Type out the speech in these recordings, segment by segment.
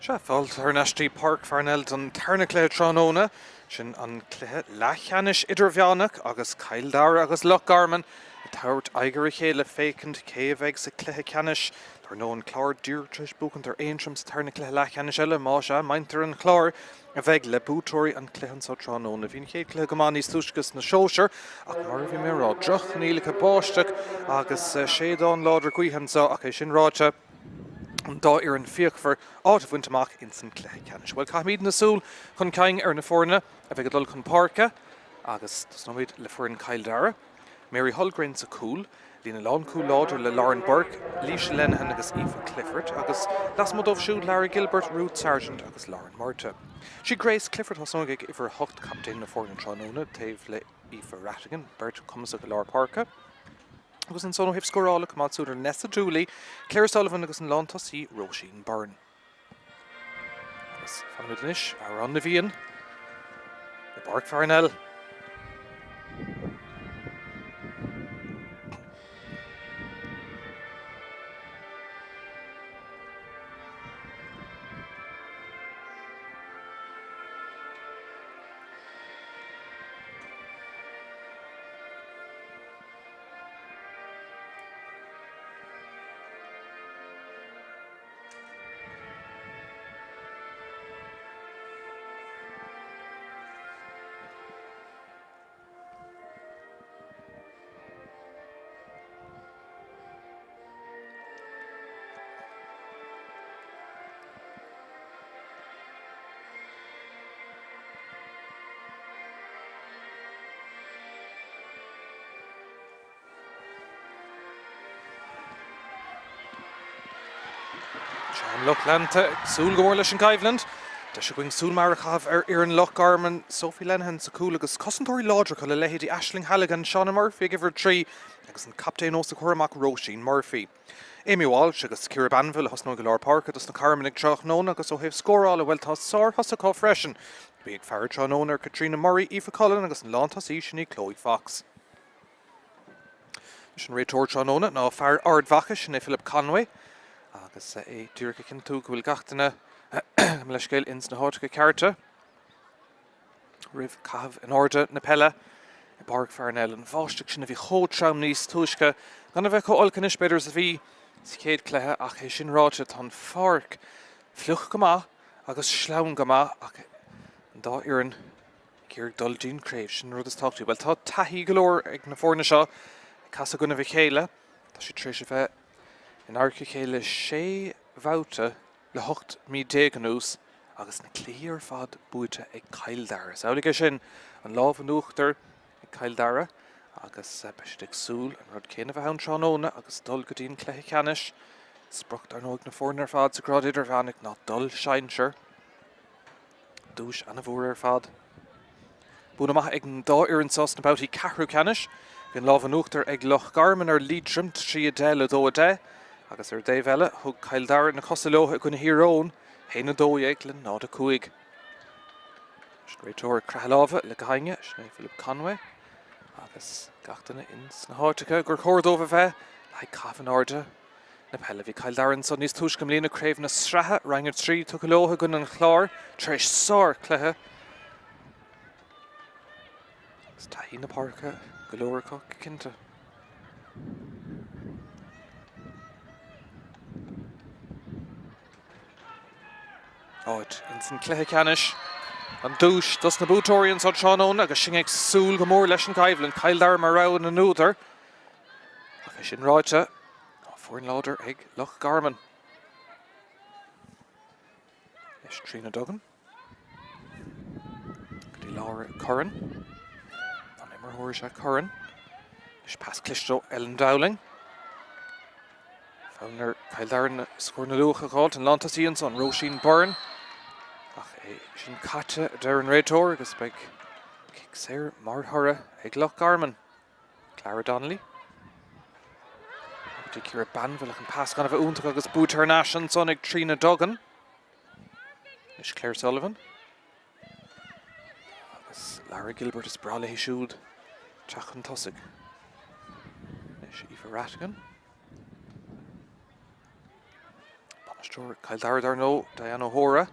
Sea, fáilte thar n-ais dtí Páirc Pharnell don tarna cluiche tráthnóna. Sin an cluiche leathcheannais idirmheánach agus Cill Dara agus Loch Garman ag tabhairt aghaidh ar a chéile féachaint cé a bheidh sa chluiche ceannais. Dar ndóigh an Clár díreach tar éis buachaint ar Aontroim sa tarna cluiche leathcheannais eile, más ea, muintir an Chláir a bheidh le buaiteoirí an chluiche anseo tráthnóna. Bhí an chéad cluiche go maith níos túisce sna sóisir ach mar a bhí mé a rá, droch-choinníollacha báisteach agus séideán láidir gaoithe anseo ach é sin ráite, an dá fhoireann fíochmhar áit a bhaint amach ins an cluiche ceannais. Bhuel, caithfimidne súil chun cinn ar na foirne a bheidh ag dul chun páirce agus tosnóimid le foireann Chill Dara. Mary Holgreen sa chúl, líne lánchúil láidir le Lauren Burke, Laoise Lenihan agus Aoife Clifford agus lasmuigh dóibh siúd Lara Gilbert, Ruth Sargent agus Lauren Murtagh. Sí Grace Clifford a thosnóidh ag uimhir 8, captaen na foirne tráthnóna, taobh le Aoife Rhatigan, beirt cumasach i lár páirce. Agus ansan ó thaobh scórála, coimeád súil ar Nessa Dooley, Claire Sullivan agus an lántosaí Róisín Byrne. Agus fanfaimid anois, Amhrán na bhFiann i bPáirc Pharnell. Seo an lucht leanta ag súil go mór leis an gcoimhlint. Deis againn súil mhear a chaitheamh ar fhoireann Loch Garman, Sophie Lenihan sa chúl agus cosantóirí láidre acu le leithéidí Aisling Halligan, Shauna Murphy ag uimhir 3 agus an captaen os a comhair amach Róisín Murphy. Amy Walsh agus Ciara Banville a thosnóidh i lár páirce dos na Carmanaigh tráthnóna agus ó thaobh scórála, bhuel tá sárthosaithe acu freisin. Bí ag faire tráthnóna ar Katrina Murray, Aoife Cullen agus an lántosaí sin í Chloe Fox. Anois an réiteoir tráthnóna ná fear Ard Mhacha, sin é Philip Conway agus é díreach ag cinntiú go bhfuil gach duine leithscéal ins na háiteacha cearta. roimh caitheamh in airde na peile i bPáirc Pharnell. An bháisteach sin a bhí chomh trom níos túisce, gan a bheith chomh olc anois b'fhéidir is a bhí sa chéad chluiche ach é sin ráite tá an pháirc fliuch go maith agus sleamhain go maith ach an dá fhoireann ag iarraidh dul dtí'n craobh, sin an rud is tábhachtaí. Bhuel tá taithí go leor ag na foirne seo ag casadh i gcoinnibh a chéile. Tá siad tar éis a bheith in adharca a chéile sé bhabhta le 18 mí anuas agus na cluichí ar fad buaite ag Cill Dara. Is amhlaidh é sin, an lámh in uachtar ag Cill Dara agus beidh siad ag súil an rud céanna a bheith ann tráthnóna agus dul go dtí an cluiche ceannais. Sprioc dar ndóigh ag na foirne ar fad sa ghrád idirmheánach ná dul sinsear. Duais ana-mhór ar fad. Buanna maithe ag an dá fhoireann seo sna babhtaí ceathrú ceannais. Bhí an lámh in uachtar ag Loch Garman ar Liatroim, 3, 10 le 2, 10, agus ar an dtaobh eile, thug Cill Dara na cosa leo i gcoinne Thír Eoghain, 1, 12 le 0, 5. Sin réiteoir ag croitheadh láimhe le gach éinne, sin é Philip Conway, agus gach duine ins na háiteacha gur chóir dóibh a bheith le haghaidh caitheamh in airde. na peile. Bhí Cill Dara ansan níos túisce i mbliana, Craobh na Sraithe, Roinn 3, tugtha leo i gcoinne an Chláir tar éis sárchluiche. Agus taithí na páirce go leor acu go cinnte. Áit ins an cluiche ceannais. An duais dos na buaiteoirí anso tráthnóna agus sinn ag súil go mór leis an gcoimhlint. Cill Dara mar rogha na n-údar. Ach é sin ráite, tá foireann láidir ag Loch Garman. Leis Tríona Duggan. Go dtí Laura Curran. An imreoir is ea Curran. Leis pas cliste ó Ellen Dowling. Fonn ar Chill Dara na scóranna luacha a dh'fháilt. An lántosaí ansan, Róisín Byrne. Ach é sin caite, a deir an réiteoir, agus beidh cic saor mar thoradh ag Loch Garman. Clara Donnelly. Go dtí Ciara Banville ach an pas gan a bheith iontach agus buaite thar n-ais ansan ag Tríona Duggan. Anois Claire Sullivan. Agus Lara Gilbert is breá léi siúd teacht chun tosaigh. Anois Aoife Rhatigan. Bainisteoir Chill Dara dar ndóigh, Diane O'Hora,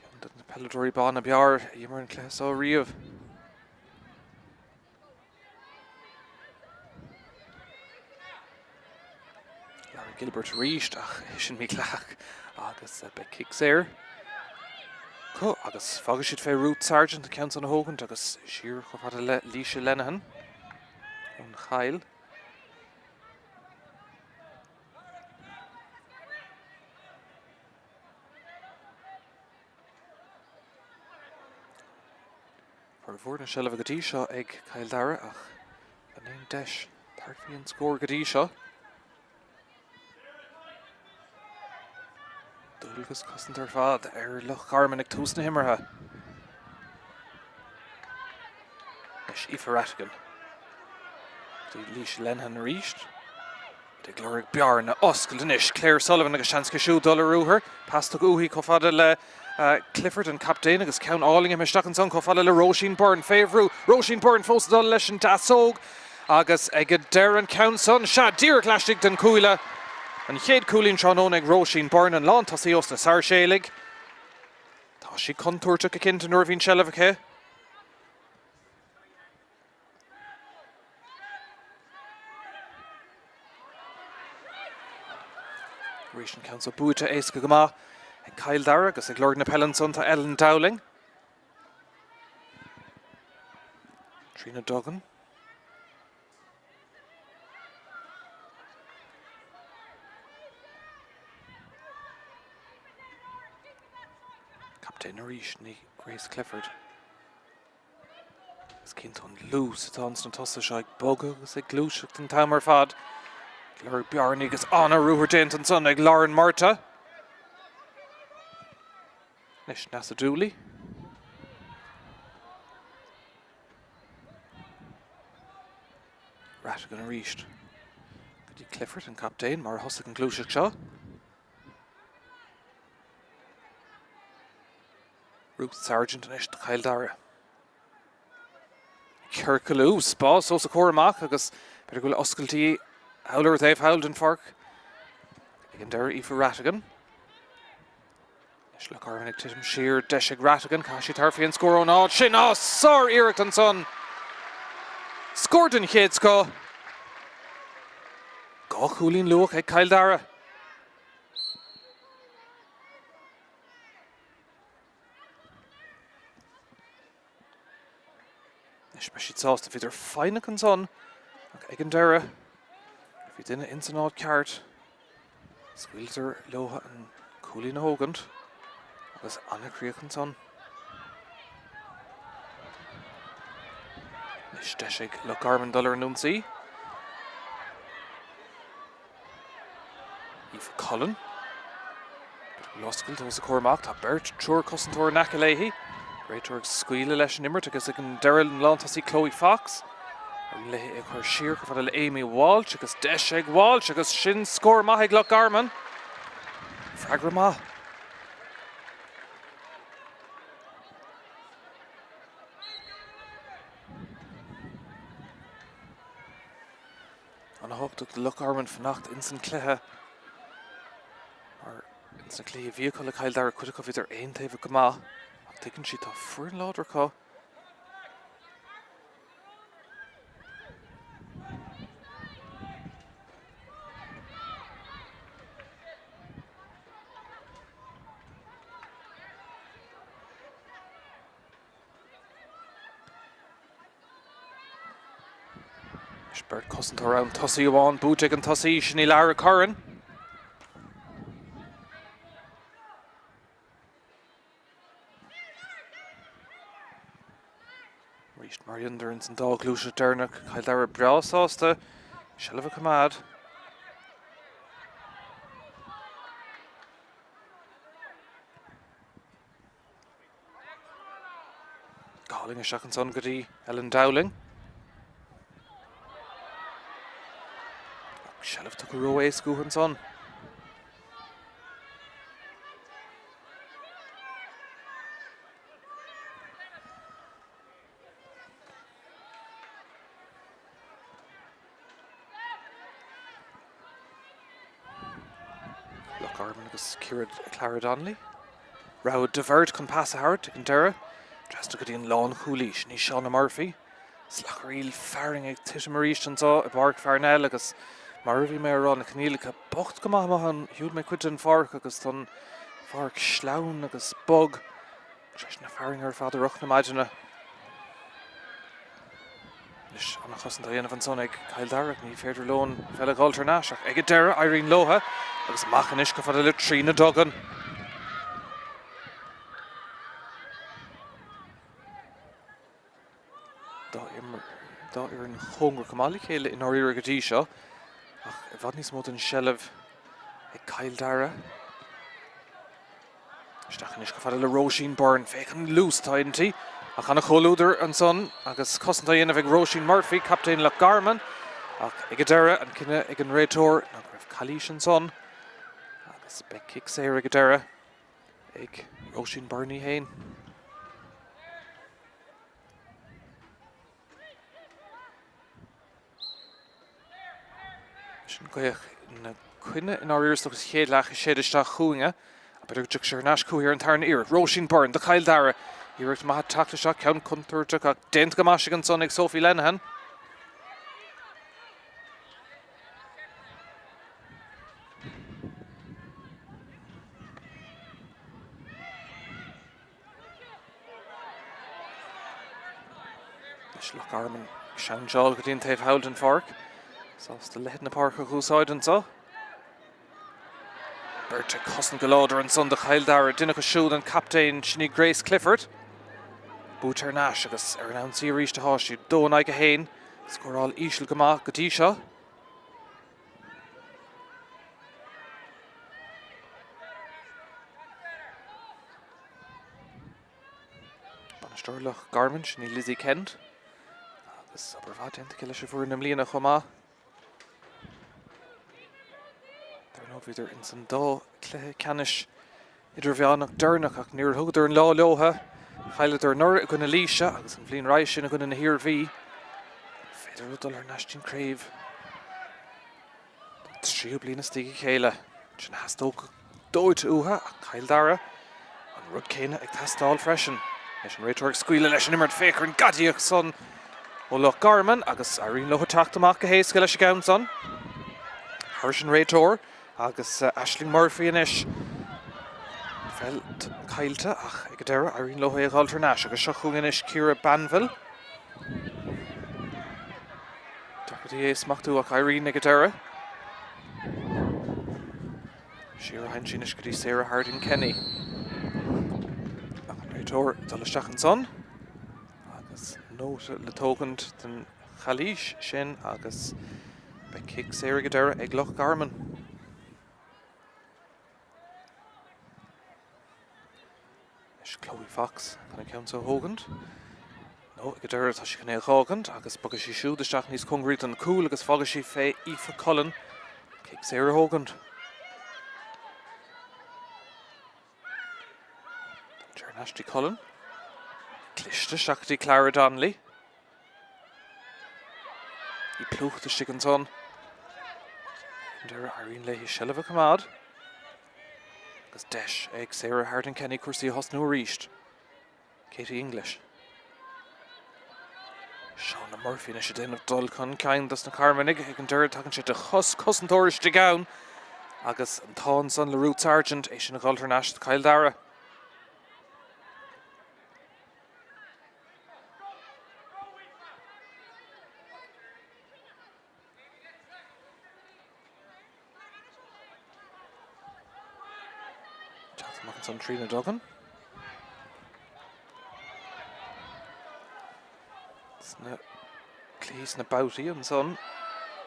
ceann de na peileadóirí ban ab fhearr a d'imir an cluiche seo riamh. Lara Gilbert arís ach é sin mídhleathach agus beidh cic saor acu agus fágfaidh siad fé Ruth Sargent an ceann san a thógaint agus siar chomh fada le Laoise Lenihan ón Choill. Formhór na seilbhe go dtí seo ag Cill Dara ach gan aon deis thart faoi an scór go dtí seo. Dualgas cosanta ar fad ar Loch Garman ag tús na himeartha. Anois Aoife Rhatigan. Go dtí Laoise Lenihan arís. Ag lorg bearna oscailt anois Claire Sullivan agus seans aici siúd dul ar ruathar. Pas tugtha uaithi chomh fada le Clifford, an captaen, agus ceann álainn imithe isteach ansan chomh fada le Róisín Byrne. Fé bhrú, Róisín Byrne fós ag dul leis an deasóg agus ag an deireadh an ceann san, sea, díreach laistigh den chuaille. An chéad cúilín tráthnóna ag Róisín Byrne, an lántosaí ós na Sáirséalaigh. Tá sí contúirteach go cinnte nuair a bhíonn seilbh aici. Arís an ceann seo buaite éasca go maith ag Cill Dara agus ag lorg na peile ansan tá Ellen Dowling. Tríona Duggan. Captaen arís ní Grace Clifford. Is cinnte an luas atá ins na tosaithe seo ag bogadh agus ag gluaiseacht an t-am ar fad. Ag lorg bearnaí agus an-ruathar déanta ansan ag Lauren Murtagh. Anois Neasa Dooley. Rhatigan arís. Go dtí Clifford, an captaen, mar a thosaigh an ghluaiseacht seo. Ruth Sargent anois do Chill Dara. Ciorcalú, spás os a comhair amach agus b'fhéidir go bhfuil oscailtí thall ar an taobh thall den pháirc ag an deireadh Aoife Rhatigan. Anois Loch Garman ag titim siar, deis ag Rhatigan, caithfidh sí tabhairt faoi an scór ón áit sin. Á, sár-iarracht ansan! Scór den chéad scoth! 2 chúilín luath ag Cill Dara. Anois beidh siad sásta, bhíodar foighneach ansan ach ag an deireadh bhí duine ins an áit ceart. Scaoiltear leo an cúilín a thógaint agus an-chríoch ansan. Anois deis ag Loch Garman dul ar an ionsaí. Aoife Cullen. Oscailt os a comhair amach, tá beirt, triúr cosantóir in aice léi. Réiteoir ag scaoileadh leis an imirt agus ag an deireadh an lántosaí Chloe Fox. Éiríonn léi é a chur siar chomh fada le Amy Walsh agus deis ag Walsh agus sin scór maith ag Loch Garman. Freagra maith. An-tábhachtach do Loch Garman fanacht ins an cluiche mar ins na cluichí a bhí acu le Cill Dara cuid acu bhíodar aontaobhach go maith ach tuigeann siad tá foireann láidir acu. Anois beirt cosantóir ann, tosaí amháin, buaite ag an tosaí, sin í Lara Curran. Arís mar a rinneadar ins an dá ghluaiseacht deireanach, Cill Dara breá sásta seilbh a choimeád. Go hálainn isteach ansan go dtí Ellen Dowling. Ach seilbh tugtha ró-éasca uathu ansan. Garman agus Ciara, Clara Donnelly. Rogha de bheirt chun pas a thabhairt ag an deireadh. Trasna go dtí an lánchúlaí, sin í Shauna Murphy. Slacharaíl fearainn ag titim arís anseo i bPáirc Pharnell agus mar a bhí mé a rá, na coinníollacha bocht go maith amuigh ann. Shiúil mé cuid den pháirc agus tá an pháirc sleamhain agus bog tar éis na fearthainne ar fad i rith na maidine. Anois an-chosaint á dhéanamh ansan ag Cill Dara, ní féidir leo an pheil a dh'fháilt thar n-ais ach ag an deireadh éiríonn leotha agus amach anois chomh fada le Tríona Duggan. Dá fhoireann cóngarach go maith le chéile i ndáiríre go dtí seo ach i bhfad níos mó den seilbh ag Cill Dara. Isteach anois chomh fada le Róisín Byrne. Féach an luas atá inti. Ach an-chomhluadar ansan agus cosaint á dhéanamh ag Róisín Murphy, captaen Loch Garman. Ach ag an deireadh, an cinneadh ag an réiteoir ná go raibh calaois ansan agus beidh cic saor ag an deireadh ag Róisín Byrne í féin. Sin gaoth ina coinne i ndáiríre is dócha sa chéad leath ag séideadh isteach chugainne. B'fhéidir go dtiocfaidh sé thar n-ais chuici ar an tarna iarracht. Róisín Byrne do Chill Dara. Iarracht maith teacht isteach, ceann contúirteach ach déanta go maith ansan ag Sophie Lenihan. Anois Loch Garman ag seinseáil go dtí an taobh thall den pháirc. Sásta leithead na páirce a dh'úsáid anseo. Beirt ag cosaint go láidir ansan do Chill Dara. Duine acu siúd an captaen sin í Grace Clifford. Buaite thar n-ais agus ar an ionsaí arís atá siad. 2 in aghaidh 1. Scóráil íseal go maith go dtí seo. Bainisteoir Loch Garman, sin í Lizzie Kent. Agus obair mhaith déanta aici leis an bhfoireann i mbliana chomh maith. Dar ndóigh bhíodar ins an dá chluiche ceannais idirmheánach deireanach ach níor thugadar an lá leotha. Chailleadar anuraidh i gcoinne Laoise agus an bhliain roimhe sin i gcoinne na hIarmhí. Féidir leo dul thar n-ais dtí'n craobh don tríú bliain as a chéile. Sin a theastódh go dóite uathu ach Cill Dara an rud céanna ag teastáil freisin. Leis an réiteoir ag scaoileadh leis an imirt féach ar an gcadaíocht san ó Loch Garman agus éiríonn leo teacht amach go héasca leis an gceann san. Thairis an réiteoir. Agus Aisling Murphy anois. Peil caillte ach ag an deireadh éiríonn leo é a dh'fháilt thar n-ais agus seo chugainn anois Ciara Banville. Deacair di é a smachtú ach éiríonn ag an deireadh. Siar a théann sí anois go dtí Sarah Harding Kenny. Ach an réiteoir ag dul isteach ansan agus nóta le tógaint den chalaois sin agus beidh cic saor ag an deireadh ag Loch Garman. Anois Chloe Fox chun an ceann seo a thógaint. Nó ag an deireadh tá sí chun é a dh'fhágaint agus bogfaidh sí siúd isteach níos cóngaraí don chúl agus fágfaidh sí fé Aoife Cullen cic saor a thógaint. Thar n-ais dtí Cullen. Cliste isteach go dtí Clara Donnelly. Í plúchta istigh ansan. Ag an deireadh éiríonn léi seilbh a choimeád. Agus deis ag Sarah Harding Kenny cúrsaí a thosnú arís. Katie English. Shauna Murphy anois ag déanamh dul chun cinn dos na Carmannaigh. Ag an deireadh tagann sé de chos cosantóir istigh ann agus an t-ádh ansan le Ruth Sargent é sin a dhul thar n-ais do Chill Dara. Teacht amach ansan Tríona Duggan. Sna cluichí sna babhtaí ansan,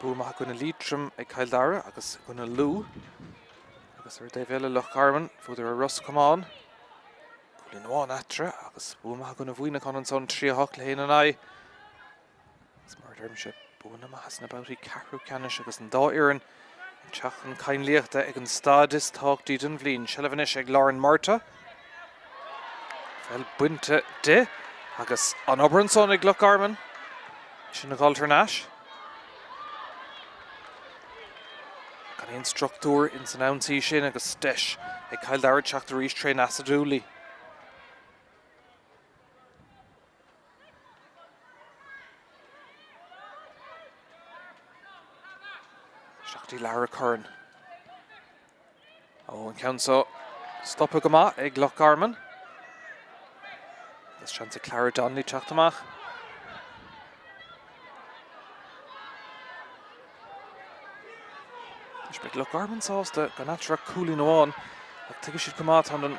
bua maith i gcoinne Liatroim ag Cill Dara agus i gcoinne Lú. Agus ar an dtaobh eile Loch Garman, bhuadar ar Ros Comáin. Cúilín amháin eatarthu agus bua maith i gcoinne Mhuineacháin ansan, 3-8 le haon in aghaidh. Agus mar a deirimse, buanna maithe sna babhtaí ceathrú ceannais agus an dá fhoireann ag teacht chun cadhnaíochta ag an staid is tábhachtaí den bhliain. Seilbh anois ag Lauren Murtagh. Peil bainte di agus an obair ansan ag Loch Garman. Sin a dhul thar n-ais. Gan aon struchtúr ins an ionsaí sin agus deis ag Cill Dara teacht arís tré Neasa Dooley. Isteach go dtí Lara Curran. Ó, an ceann so stoptha go maith ag Loch Garman. Agus seans ag Clara Donnelly teacht amach. Anois beidh Loch Garman sásta gan eatarthu ach cúilín amháin ach tuigfidh siad go maith tá an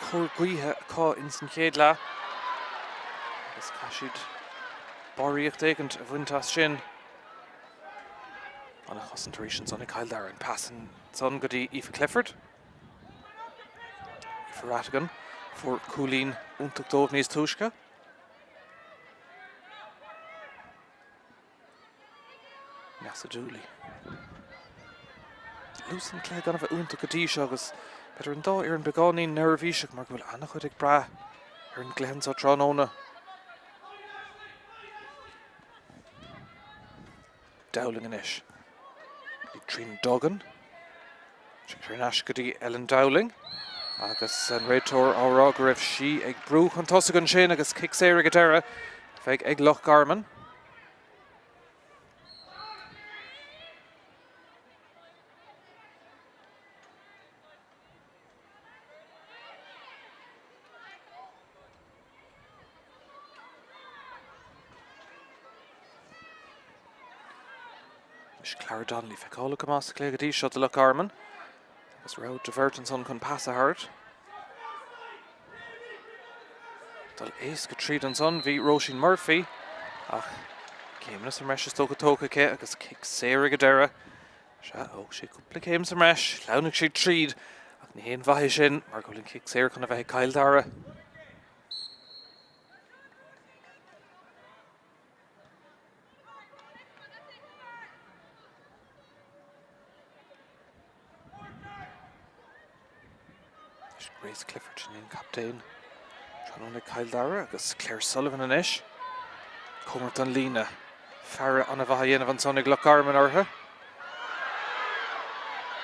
cóir gaoithe acu ins an chéad leath agus caithfidh siad barraíocht éigint a bhaint as sin. An-chosaint arís ansan ag Cill Dara. An pas ansan go dtí Aoife Clifford. Aoife Rhatigan fuair cúilín iontach dóibh níos túisce. Neasa Dooley. Luas an chluiche gan a bheith iontach go dtí seo agus b'fhéidir an dá fhoireann beagáinín neirbhíseach mar go bhfuil an-chuid ag brath ar an gcluiche anseo tráthnóna. Dowling anois. Go dtí Tríona Duggan. Thar n-ais go dtí Ellen Dowling agus an réiteoir á rá go raibh sí ag brú chun tosaigh ansin agus cic saor ag an deireadh a bheidh ag Loch Garman. Anois Clara Donnelly feiceálach go maith sa chluiche go dtí seo do Loch Garman. Agus rogha de bheirt ansan chun pas a thabhairt. Dul éasca tríd ansan bhí Róisín Murphy ach céimeanna sa mbreis is dócha tógtha aici agus cic saor ag an deireadh. Sea, thóg sí cúpla céim sa mbreis, shleamhnaigh sí tríd, ach ní haon mhaith é sin mar go bhfuil an cic saor chun a bheith ag Cill Dara. Grace Clifford sin an captaen. Tráthnóna ag Cill Dara agus Claire Sullivan anois. Cóngarach don líne. Faire an-mhaith á dhéanamh ansan ag Loch Garman orthu.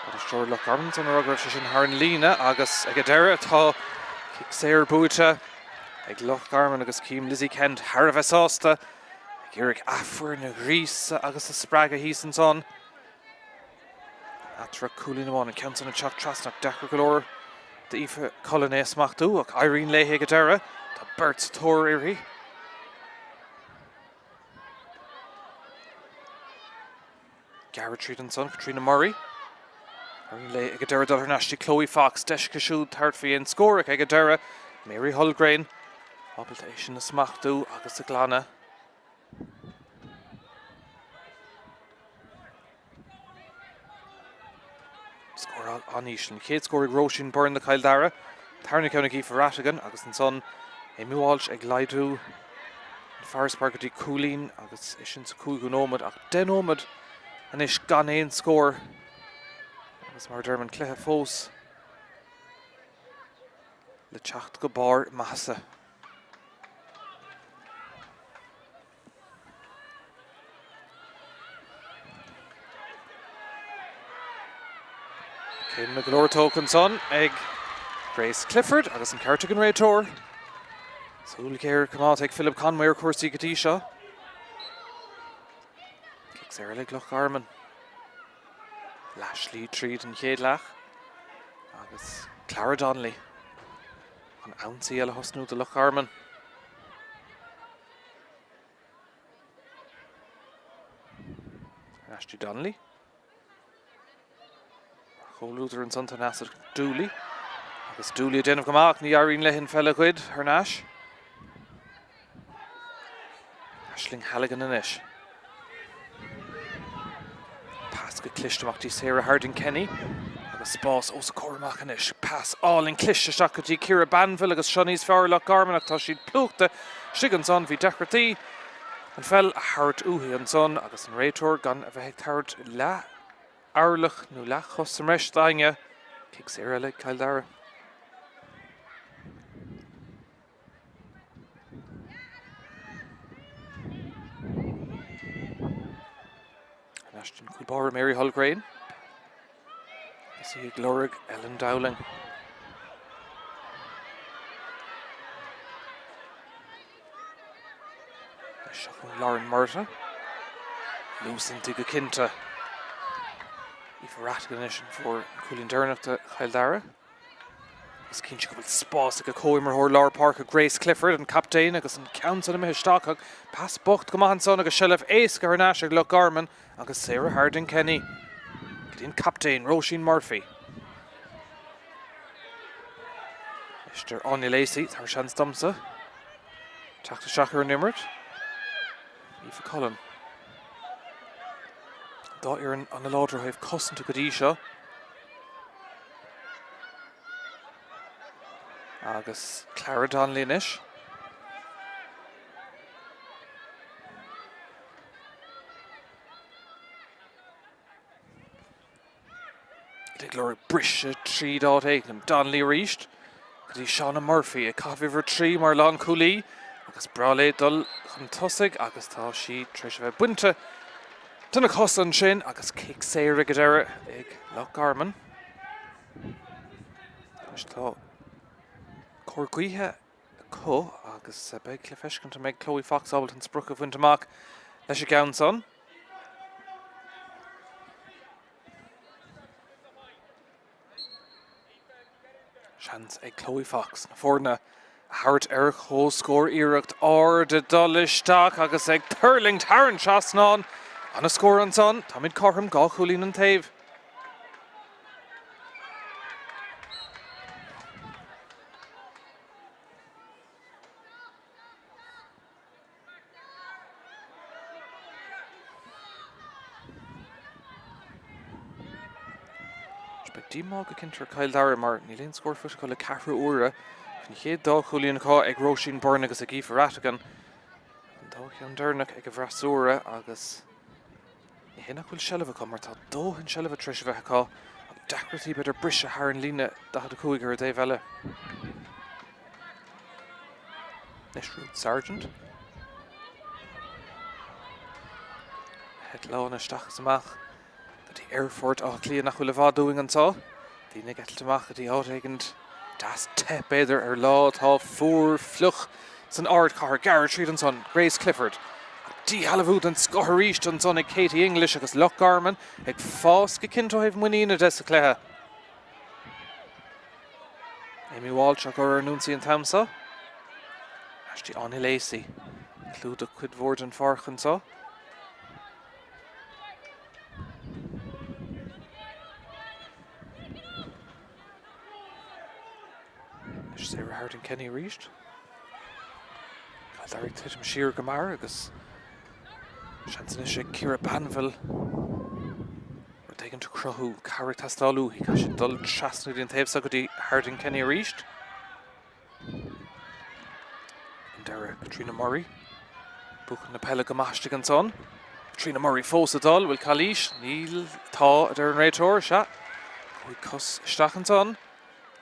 Bainisteoir Loch Garman ansan ag rá go raibh sé sin thar an líne agus ag an deireadh tá cic saor buaite ag Loch Garman agus cím Lizzie Kent thar a bheith sásta ag iarraidh a foireann a ghríosadh agus a spreagadh thíos ansan. Eatarthu ach cúilín amháin, an ceann san ag teacht trasna ach deacair go leor d'Aoife Cullen é a smachtú ach éiríonn léi ag an deireadh. Tá beirt sa tóir uirthi. Gearradh tríd ansan, Caitríona Murray. Éiríonn léi ag an deireadh dul thar n-ais dtí Chloe Fox. Deis aici siúd tabhairt faoi aon scór ach ag an deireadh Mary Hulgraine ábalta é sin a smachtú agus a ghlanadh. Scóráil an-íseal. An chéad scór ag Róisín Byrne do Chill Dara. Tarna ceann ag Aoife Rhatigan agus ansan Amy Walsh ag laghdú an farasbarr go dtí cúilín agus é sin sa cúigiú nóiméad ach 10 nóiméad anois gan aon scór agus mar a deirim an cluiche fós le teacht go barr maitheasa. Céimeanna go leor tógtha ansan ag Grace Clifford agus an ceart ag an réiteoir. Súil ghéar coimeádta ag Philip Conway ar chúrsaí go dtí seo. Cic saor eile ag Loch Garman. Leath slí tríd an chéad leath agus Clara Donnelly chun ionsaí eile a thosnú do Loch Garman. Ar ais dtí Donnelly. Mar chomhluadar ansan tá Neasa Dooley. Agus Dooley ag déanamh go maith ach ní éiríonn léi an pheil a ghoid thar n-ais. Aisling Halligan anois. Pas go cliste amach dtí Sarah Harding Kenny agus spás os a comhair amach anois. Pas álainn cliste isteach go dtí Ciara Banville agus seo níos fearr Loch Garman ach tá siad plúchta istigh ansan. Bhí deacrachtaí an pheil a thabhairt uaithi ansan agus an réiteoir gan a bheith ag tabhairt leath orlach nó leathchos sa mbreis d'éinne. Cic saor eile ag Cill Dara. Thar n-ais don chúl báire Mary Hulgraine. Is í ag lorg Ellen Dowling. Seo chugainn Lauren Murtagh. Luas inti go cinnte. Aoife Rhatigan anois a fuair an cúilín deireanach do Chill Dara. Is cinnte go bhfuil spás ag a comhimreoir lár páirce Grace Clifford, an captaen, agus an ceann san imithe isteach ach pas bocht go maith ansan agus seilbh éasca thar n-ais ag Loch Garman agus Sarah Harding Kenny go dtí an captaen Róisín Murphy. Anois deir Áine Lacey, tabhair seans domsa teacht isteach ar an imirt. Aoife Cullen. An dá fhoireann an-láidir ó thaobh cosanta go dtí seo. Agus Clara Donnelly anois. Ag lorg briseadh tríd áit éigin. Donnelly arís go dtí Shauna Murphy ag caitheamh uimhir 3 mar lánchúlaí agus breá léi dul chun tosaigh agus tá sí tar éis a bheith bainte de na cosa ansin agus cic saor ag an deireadh ag Loch Garman. Anois tá cóir gaoithe acu agus beidh le feiscint an mbeidh Chloe Fox ábalta an sprioc a bhaint amach leis an gceann san. Seans ag Chloe Fox na foirne a thabhairt ar comhscór iarracht ard ag dul isteach agus ag tuirlingt thar an trasnán. Ana-scór ansan, táimid cothrom, 2 chúilín an taobh. Beidh díomá go cinnte ar Chill Dara mar níl aon scór faighte acu le ceathrú uaire. An chéad dá chúilín acu ag Róisín Byrne agus ag Aoife Rhatigan. An dá cheann deireanach ag an bhfreasúra agus Ní hé nach bhfuil seilbh acu, mar tá dóthain seilbhe tar éis a bheith acu, ach deacrachtaí b'fhéidir briseadh thar an líne 45 ar an dtaobh eile. Anois Ruth Sargent. Eitleán isteach is amach go dtí Aerfort Átha Cliath nach bhfuil i bhfad uainn anseo. Daoine ag eitilt amach go dtí áit éigint deas te, b'fhéidir, ar lá atá fuar fliuch san ardchathair. Gearradh tríd ansan, Grace Clifford. Díshealbhú den scoth arís ansan ag Katie English agus Loch Garman ag fás go cinnte ó thaobh muiníne de sa chluiche. Amy Walsh á gcur ar an ionsaí an t-am seo. Aisti Áine Lacey. Clúdach cuid mhór den pháirc anseo. Anois Sarah Harding Kenny arís. Cill Dara ag titim siar go mear agus seans anois ag Ciara Banville rud éigin a chruthú. Cabhair ag teastáil uaithi. Caithfidh sí dul trasna go dtí an taobh seo go dtí Harding Kenny arís. An deireadh, Caitríona Murray. Buachan na peile go maith istigh ansan. Caitríona Murray fós ag dul. Bhfuil calaois? Níl. Tá, a deir an réiteoir. Sea. Chuaigh cos isteach ansan.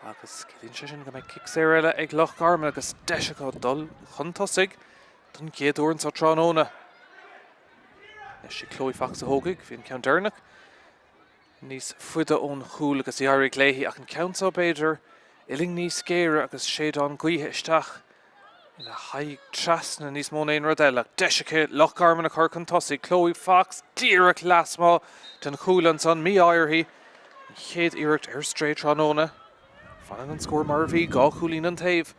Agus ciallaíonn sé sin go mbeidh cic saor eile ag Loch Garman agus deis acu dul chun tosaigh don gcéad uair anseo tráthnóna. Anois sí Chloe Fox a thógfaidh. Bhí an ceann deireanach níos faide ón chúl agus d'éirigh léi ach an ceann seo b'fhéidir uillinn níos géire agus séideán gaoithe isteach ina haghaidh trasna níos mó ná aon rud eile ach deis aici Loch Garman a chur chun tosaigh. Chloe Fox díreach lasmuigh den chúl ansan, mí-ádh uirthi. An chéad iarracht ar strae tráthnóna. Fanann an scór mar a bhí, 2 chúilín an taobh.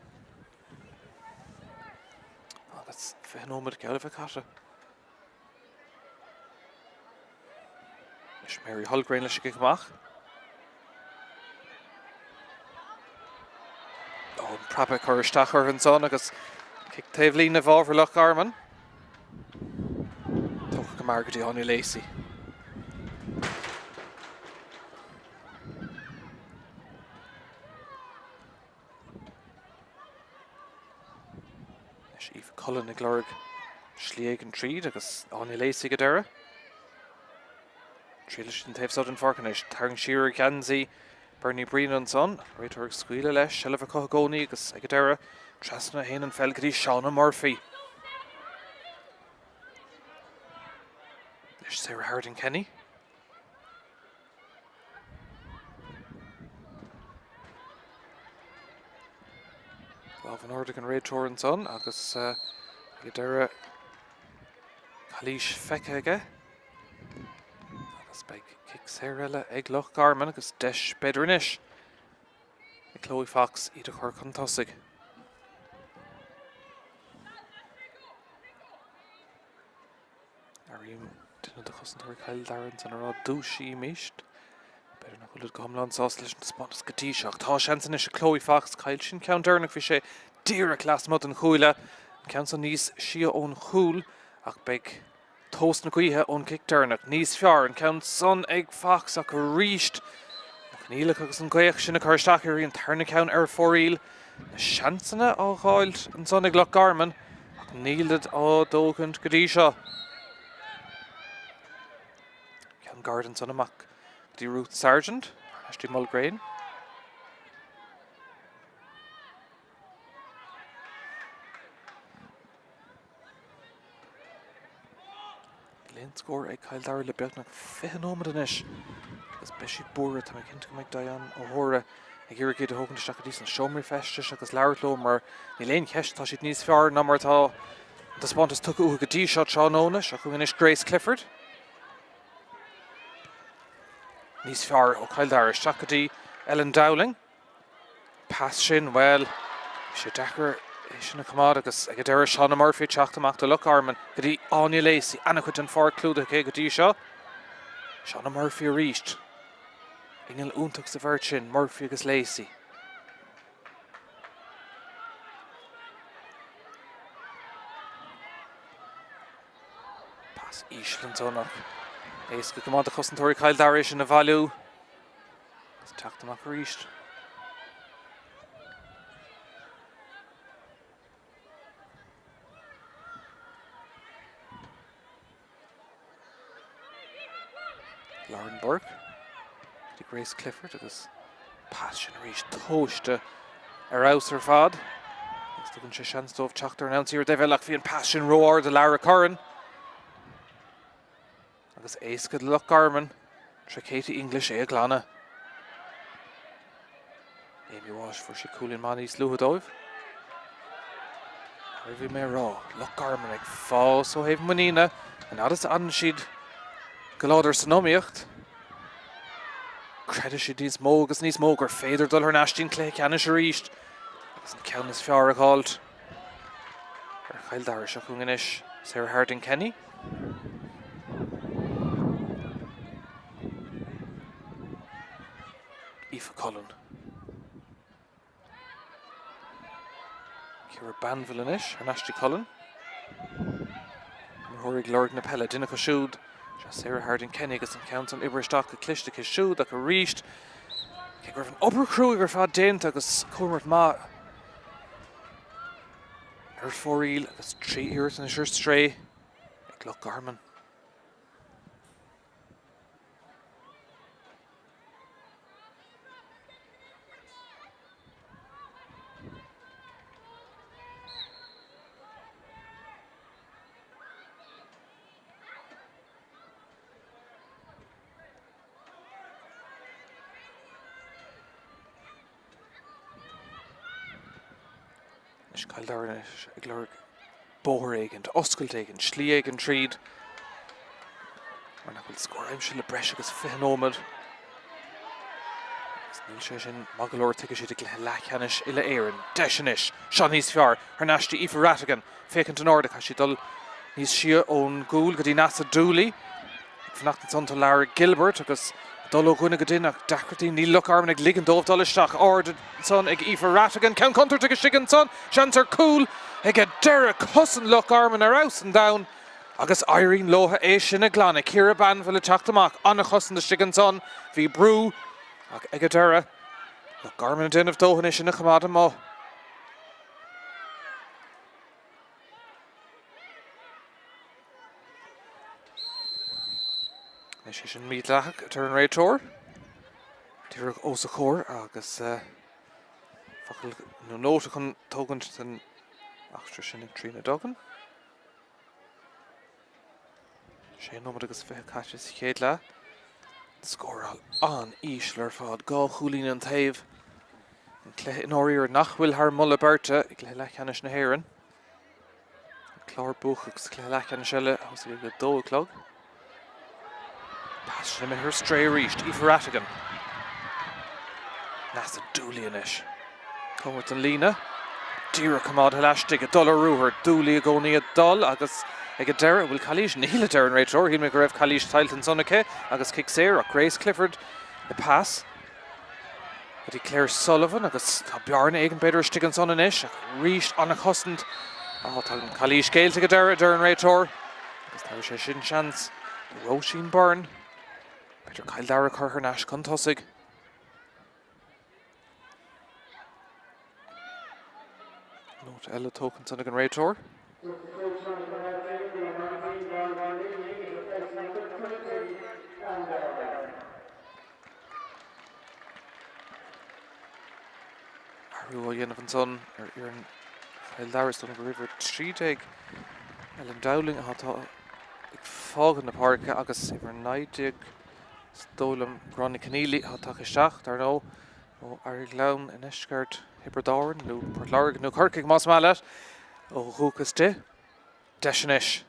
Agus 20 nóiméad geall le bheith caite. Anois Mary Hulgraine leis an gcic amach. Ó, an preabadh ag cur isteach uirthi ansan agus cic taobh líne i bhfabhar Loch Garman. Tógtha go mear go dtí Áine Lacey. Anois Aoife Cullen ag lorg slí éigin tríd agus Áine Lacey ag an deireadh. Triail leis an taobh seo den pháirc anois. Tarraingt siar ar gheansaí Bernie Breen ansan. Réiteoir ag scaoileadh leis, seilbh acu i gcónaí agus ag an deireadh trasna a théann an pheil go dtí Shauna Murphy. Anois Sarah Harding Kenny. in airde ag an réiteoir ansan agus ag an deireadh calaois feicthe aige agus beidh cic saor eile ag Loch Garman agus deis b'fhéidir anois ag Chloe Fox iad a chur chun tosaigh. Airím duine de chosantóirí Chill Dara ansan ag rá dúisímis. B'fhéidir nach bhfuilid go hiomlán sásta leis an taispeántas go dtí seo ach tá seans anois ag Chloe Fox. Chaill sí an ceann deireanach, bhí sé díreach lasmuigh den chuaille. An ceann san níos sia ón chúl ach beidh tomhas na gaoithe ón gcic deireanach níos fearr. An ceann san ag Fox ach arís na coinníollacha agus an ghaoth sin ag cur isteach uirthi an tarna ceann ar fóraoil. Na seansanna á bhfáilt ansan ag Loch Garman ach nílid á dtógaint go dtí seo. Ceann gairid ansan amach go dtí Ruth Sargent, thar n-ais dtí Mulgrane. Níl aon scór ag Cill Dara le beagnach 20 nóiméad anois agus beidh siad buartha. Tá mé cinnte go mbeidh Diane O'Hora ag iarraidh iad a thógaint isteach go dtí sna seomraí feistis agus labhairt leo mar níl aon cheist, tá siad níos fearr ná mar atá an taispeántas tugtha uathu go dtí seo tráthnóna. Seo chugainn anois Grace Clifford. Níos fearr ó Chill Dara isteach go dtí Ellen Dowling. Pas sin, bhuel, bhí sé deacair é sin a choimeád agus ag an deireadh Shauna Murphy ag teacht amach do Loch Garman go dtí Áine Lacey, an-chuid den pháirc clúdaithe aici go dtí seo. Shauna Murphy arís. Inneall iontach sa bheirt sin, Murphy agus Lacey. Pas íseal ansan ach éasca go maith do chosantóirí Chill Dara é sin a bhailiú. Agus teacht amach arís. Lauren Burke go dtí Grace Clifford agus pas sin arís tomhaiste ar fheabhas ar fad. Agus tugann sé seans dóibh teacht ar an ionsaí ar an dtaobh eile ach bhí an pas sin ró-ard do Lara Curran. Agus éasca do Loch Garman tré Katie English é a ghlanadh. Amy Walsh, fuair sí cúilín maith níos luaithe dóibh. Mar a bhí mé a rá, Loch Garman ag fás ó thaobh muiníne, an fhad is a fhanann siad go láidir san iomaíocht, creideann siad níos mó agus níos mó gur féidir dul thar n-ais dtí'n cluiche ceannais arís agus an ceann is fearr a dh'fháilt. Ar Chill Dara seo chugainn anois, Sarah Harding Kenny. Aoife Cullen. Ciara Banville anois, thar n-ais dtí Cullen. Imreoirí ag lorg na peile, duine acu siúd, seo Sarah Harding Kenny agus an ceann san oibrithe isteach go cliste aici siúd ach arís, cé go raibh an obair chruaidh ar fad déanta agus comhimirt maith ar fóraoil agus 3 iarracht anois ar strae ag Loch Garman. Anois Cill Dara anois ag lorg bóthar éigin, oscailt éigin, slí éigin tríd. Mar nach bhfuil scór aimsithe le breis agus 20 nóiméad. Agus níl sé sin maith go leor tuigfidh siad i gcluiche leathcheannais Uile-Éireann. Deis anois, seo níos fearr, thar n-ais dtí Aoife Ratigan. Féachaint in airde, caithfidh sí dul níos sia ón gcúl go dtí Neasa Dooley. Ag fanacht ansan tá Lara Gilbert agus dul ó dhuine go duine ach deacrachtaí, níl Loch Garman ag ligean dóibh dul isteach. Ard ansan ag Aoife Ratigan, ceann contúirteach istigh ansan, seans ar chúl ag an deireadh. Cosaint Loch Garman ar fheabhas an domhain agus éiríonn leo é sin a ghlanadh. Ciara Banville ag teacht amach, an-chosaint istigh ansan, bhí brú ach ag an deireadh, Loch Garman ag déanamh dóthain é sin a choimeád amuigh. Anois é sin mídhleathach, a deir an réiteoir. Díreach os a chomhair agus focal nó nóta chun tógaint den eachtra sin ag Tríona Duggan. 6 nóiméad agus 20 caite sa chéad leath. Scóráil an-íseal ar fad, 2 chúilín an taobh. An cluiche i ndáiríre nach bhfuil thar moladh beirte i gcluiche leathcheannais na hÉireann. An Clár buacach sa chluiche leathcheannais eile a thosaigh ag 2 a chlog. Pas sin imithe ar strae arís. Aoife Rhatigan. Neasa Dooley anois. Cóngarach don líne. Díreach coimeádtha laistigh ag dul ar ruathar. Dooley i gcónaí ag dul agus ag an deireadh, bhfuil calaois? Níl a deir an réiteoir. Shíl mé go raibh calaois tuillte ansan aici agus cic saor ach Grace Clifford le pas. Go dtí Claire Sullivan agus tá bearna éigin b'fhéidir istigh ansan anois ach arís an-chosaint. Á, tá an calaois géillte ag an deireadh, a deir an réiteoir. Agus tabharfaidh sé sin seans do Róisín Byrne. B'fhéidir Cill Dara a chur thar n-ais chun tosaigh. Nóta eile tógtha ansan ag an réiteoir. Athrú á dhéanamh ansan ar fhoireann Chill Dara. Is dóigh liom gur uimhir 13 Ellen Dowling atá ag fágaint na páirce agus uimhir 19 is dóigh liom Gráinne Conneely atá tagtha isteach, dar ndóigh, ó Airdghleann i ndeisceart Thiobraid Árann nó Port Láirge nó Corcaigh más maith leat, ó dhúchas di. Deis anois.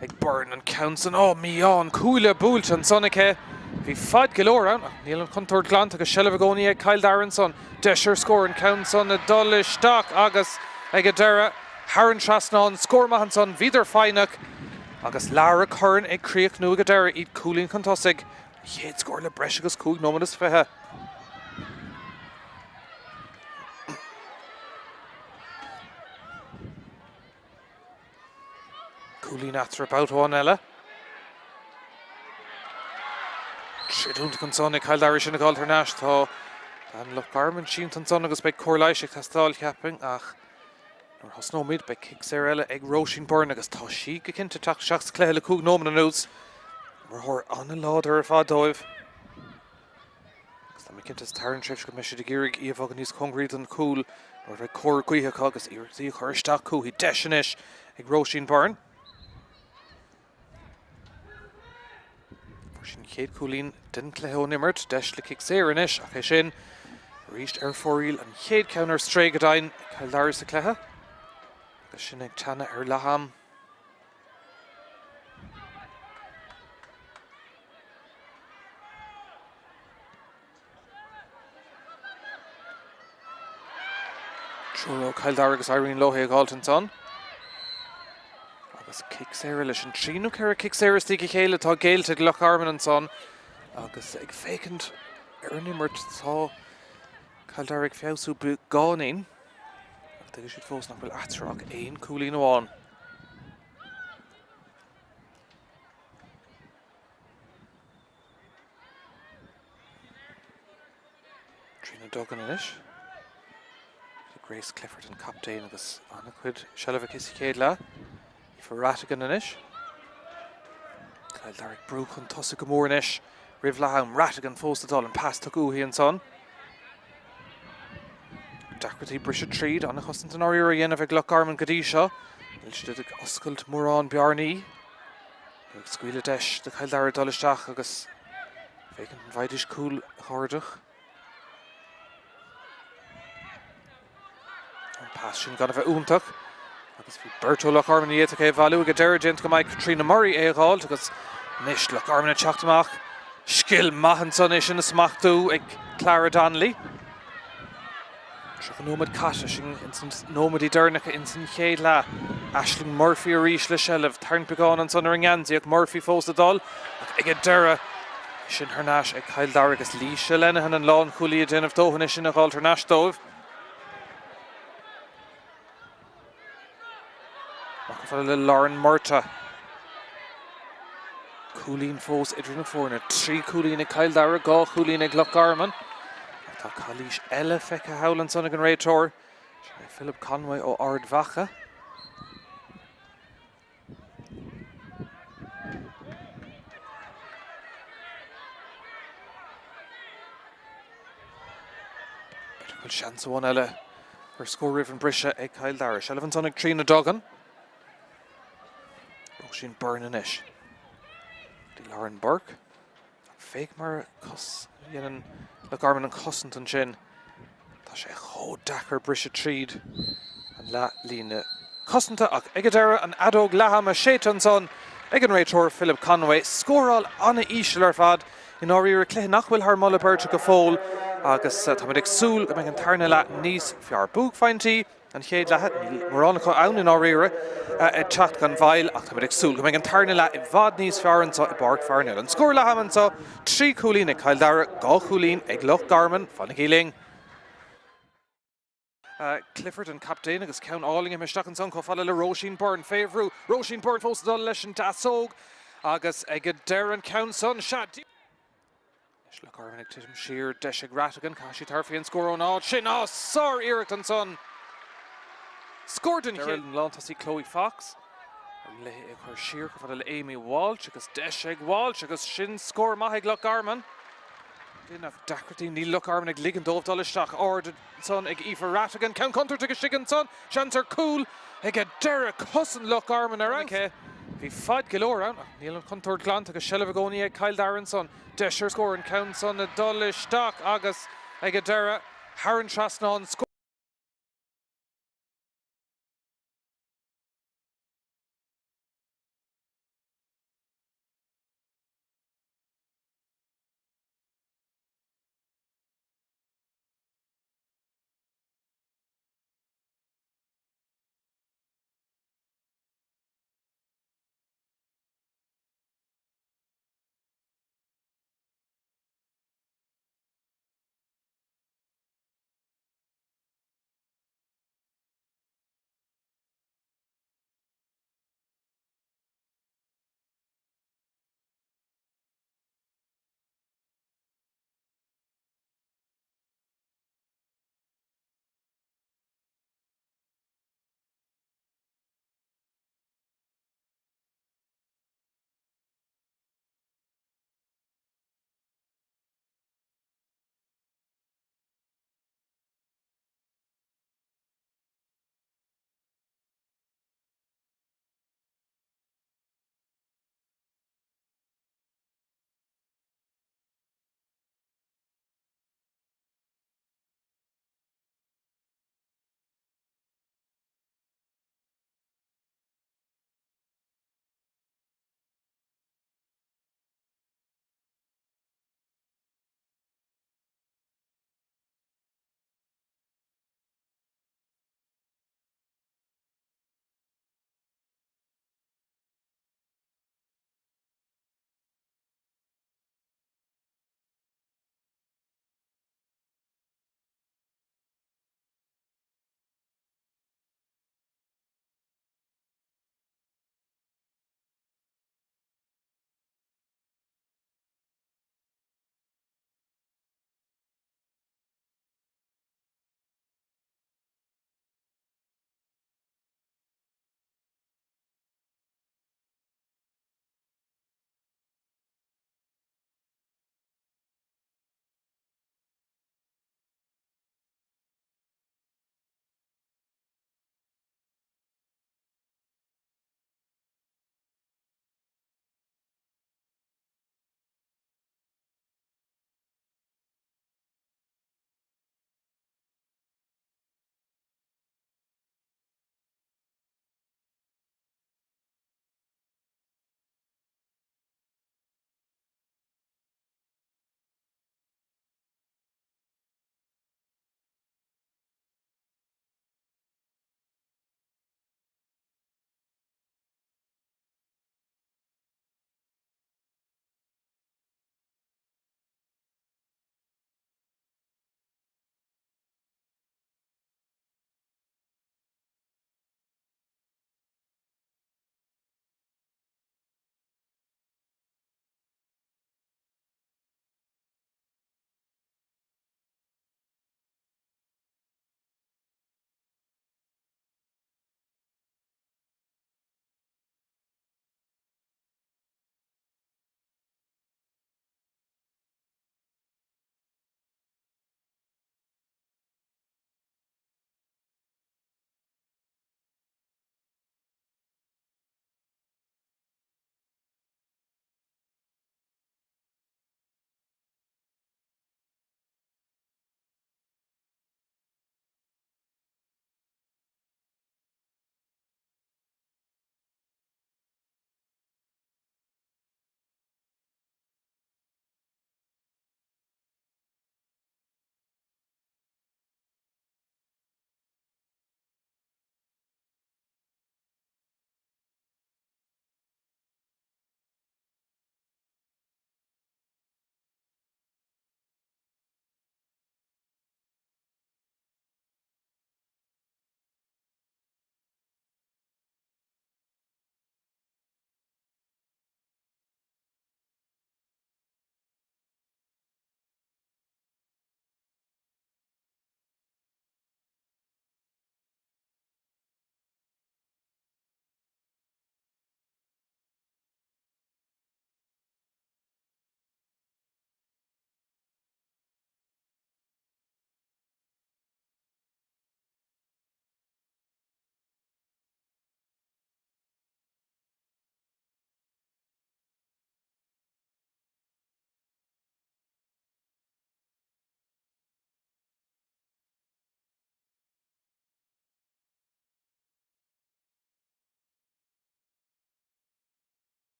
Ag Byrne an ceann san. Ó, mí-ádh, an cuaille buailte ansan aici. Bhí fad go leor ann ach níl an chontúirt glanta agus seilbh i gcónaí ag Cill Dara ansan. Deis ar scór, an ceann san ag dul isteach agus ag an deireadh thar an trasnán. Scór maith ansan, bhíodar foighneach agus Lara Curran ag críochnú ag an deireadh, iad cúilín chun tosaigh. An chéad scór le breis agus 5 nóiméad is 20. Cúilín eatarthu babhta amháin eile. Troid iontach ansan ag Cill Dara sin ag dul thar n-ais. Tá bean Loch Garman sínte ansan agus beidh cóir leighis ag teastáil, cheapfainn, ach nuair a thosnóimid beidh cic saor eile ag Róisín Byrne agus tá sí go cinnte ag teacht isteach sa chluiche le 5 nóiméad anuas. Imreoir an-láidir ar fad dóibh. Agus tá mé cinnte sa tarna tréimhse go mbeidh siad ag iarraidh í a bhogadh níos cóngaraí don chúl nuair a bheidh cóir gaoithe acu agus iarracht í a chur isteach chuici. Deis anois ag Róisín Byrne. Fuair sí an chéad chúilín den chluiche ón imirt. Deis le cic saor anois ach é sin arís ar fóraoil. An chéad cheann ar strae go deimhin ag Cill Dara sa chluiche. Agus sin ag teannadh ar leath am. Triúr ó Chill Dara agus éiríonn leo é a dh'fháilt ansan. Agus cic saor eile, sin trí nó ceithre cic saor istigh a chéile atá géillte ag Loch Garman ansan. Agus ag féachaint ar an imirt tá Cill Dara ag feabhsú beagáinín. Ach tuigeann siad fós nach bhfuil eatarthu ach aon chúilín amháin. Tríona Duggan anois. Grace Clifford an captaen agus an-chuid seilbh aici sa chéad leath. Aoife Rhatigan anois. Cill Dara ag brú chun tosaigh go mór anois roimh leath am. Rhatigan fós ag dul an pas tugtha uaithi ansan. Deacrachtaí briseadh tríd, an-chosaint i ndáiríre á dhéanamh ag Loch Garman go dtí seo. Níl siad ag oscailt mórán bearnaí. Ag scaoileadh deis do Chill Dara dul isteach agus féachaint an bhfaighidís cúl a chuardach. An pas sin gan a bheith iontach agus bhí beirt ó Loch Garman a d'fhéadfadh é a bhailiú ag an deireadh déanta go maith Caitríona Murray é a dh'fháilt agus anois Loch Garman ag teacht amach. Scil maith ansan é sin a smachtú ag Clara Donnelly. 30 nóiméad caite, sin ins na nóiméidí deireanacha ins an chéad leath. Aisling Murphy arís le seilbh. Tarraingt beagán ansan ar an ngeansaí ach Murphy fós ag dul ach ag an deireadh sin thar n-ais ag Cill Dara agus Laoise Lenihan an lánchúlaí ag déanamh dóthain é sin a dh'fháilt thar n-ais dóibh. Amach chomh fada le Lauren Murtagh. Cúilín fós idir na foirne. 3 chúilín ag Cill Dara, 2 chúilín ag Loch Garman. Ach tá calaois eile feicthe thall ansan ag an réiteoir. Sin é Philip Conway ó Ard Mhacha. B'fhéidir go bhfuil seans amháin eile ar scór roimh an briseadh ag Cill Dara. Seilbh ansan ag Tríona Duggan. Róisín Byrne anois. Dtí Lauren Burke. Féach mar a dhéanann Loch Garman an chosaint ansin. Tá sé chomh deacair briseadh tríd an leath-líne cosanta ach ag an deireadh, an fheadóg leath-ama séidte ansan ag an réiteoir Philip Conway. Scóráil an-íseal ar fad i ndáiríre, cluiche nach bhfuil thar moladh beirte go fóill agus táimid ag súil go mbeidh an tarna leath níos fearr. Buaicphointí an chéad leatha, níl mórán acu ann i ndáiríre, ag teacht gan mhoill ach táimid ag súil go mbeidh an tarna leath i bhfad níos fearr anseo i bPáirc Pharnell. An scór leath-ama anseo, 3 chúilín ag Cill Dara, 2 chúilín ag Loch Garman. Fanaigí linn. Clifford an captaen agus ceann álainn imithe isteach ansan chomh fada le Róisín Byrne fé bhrú. Róisín Byrne fós ag dul leis an deasóg agus ag an deireadh an ceann san, sea, Anois Loch Garman ag titim siar, deis ag Rhatigan, caithfidh sí tabhairt faoi an scór ón áit sin. Á, sár-iarracht ansan! Scór den chéad. An lántosaí Chloe Fox ar léi é a chur siar chomh fada le Amy Walsh agus deis ag Walsh agus sin scór maith ag Loch Garman. Ach deacrachtaí, níl Loch Garman ag ligean dóibh dul isteach. Ard ansan ag Aoife Rhatigan, ceann contúirteach istigh ansan, seans ar chúl ag an deireadh. Cosaint Loch Garman ar fheabhas. Bhí fad go leor ann ach níl an chontúirt glanta agus seilbh i gcónaí ag Cill Dara ansan. Deis ar scór, an ceann san ag dul isteach agus ag an deireadh thar an trasnán. Scór.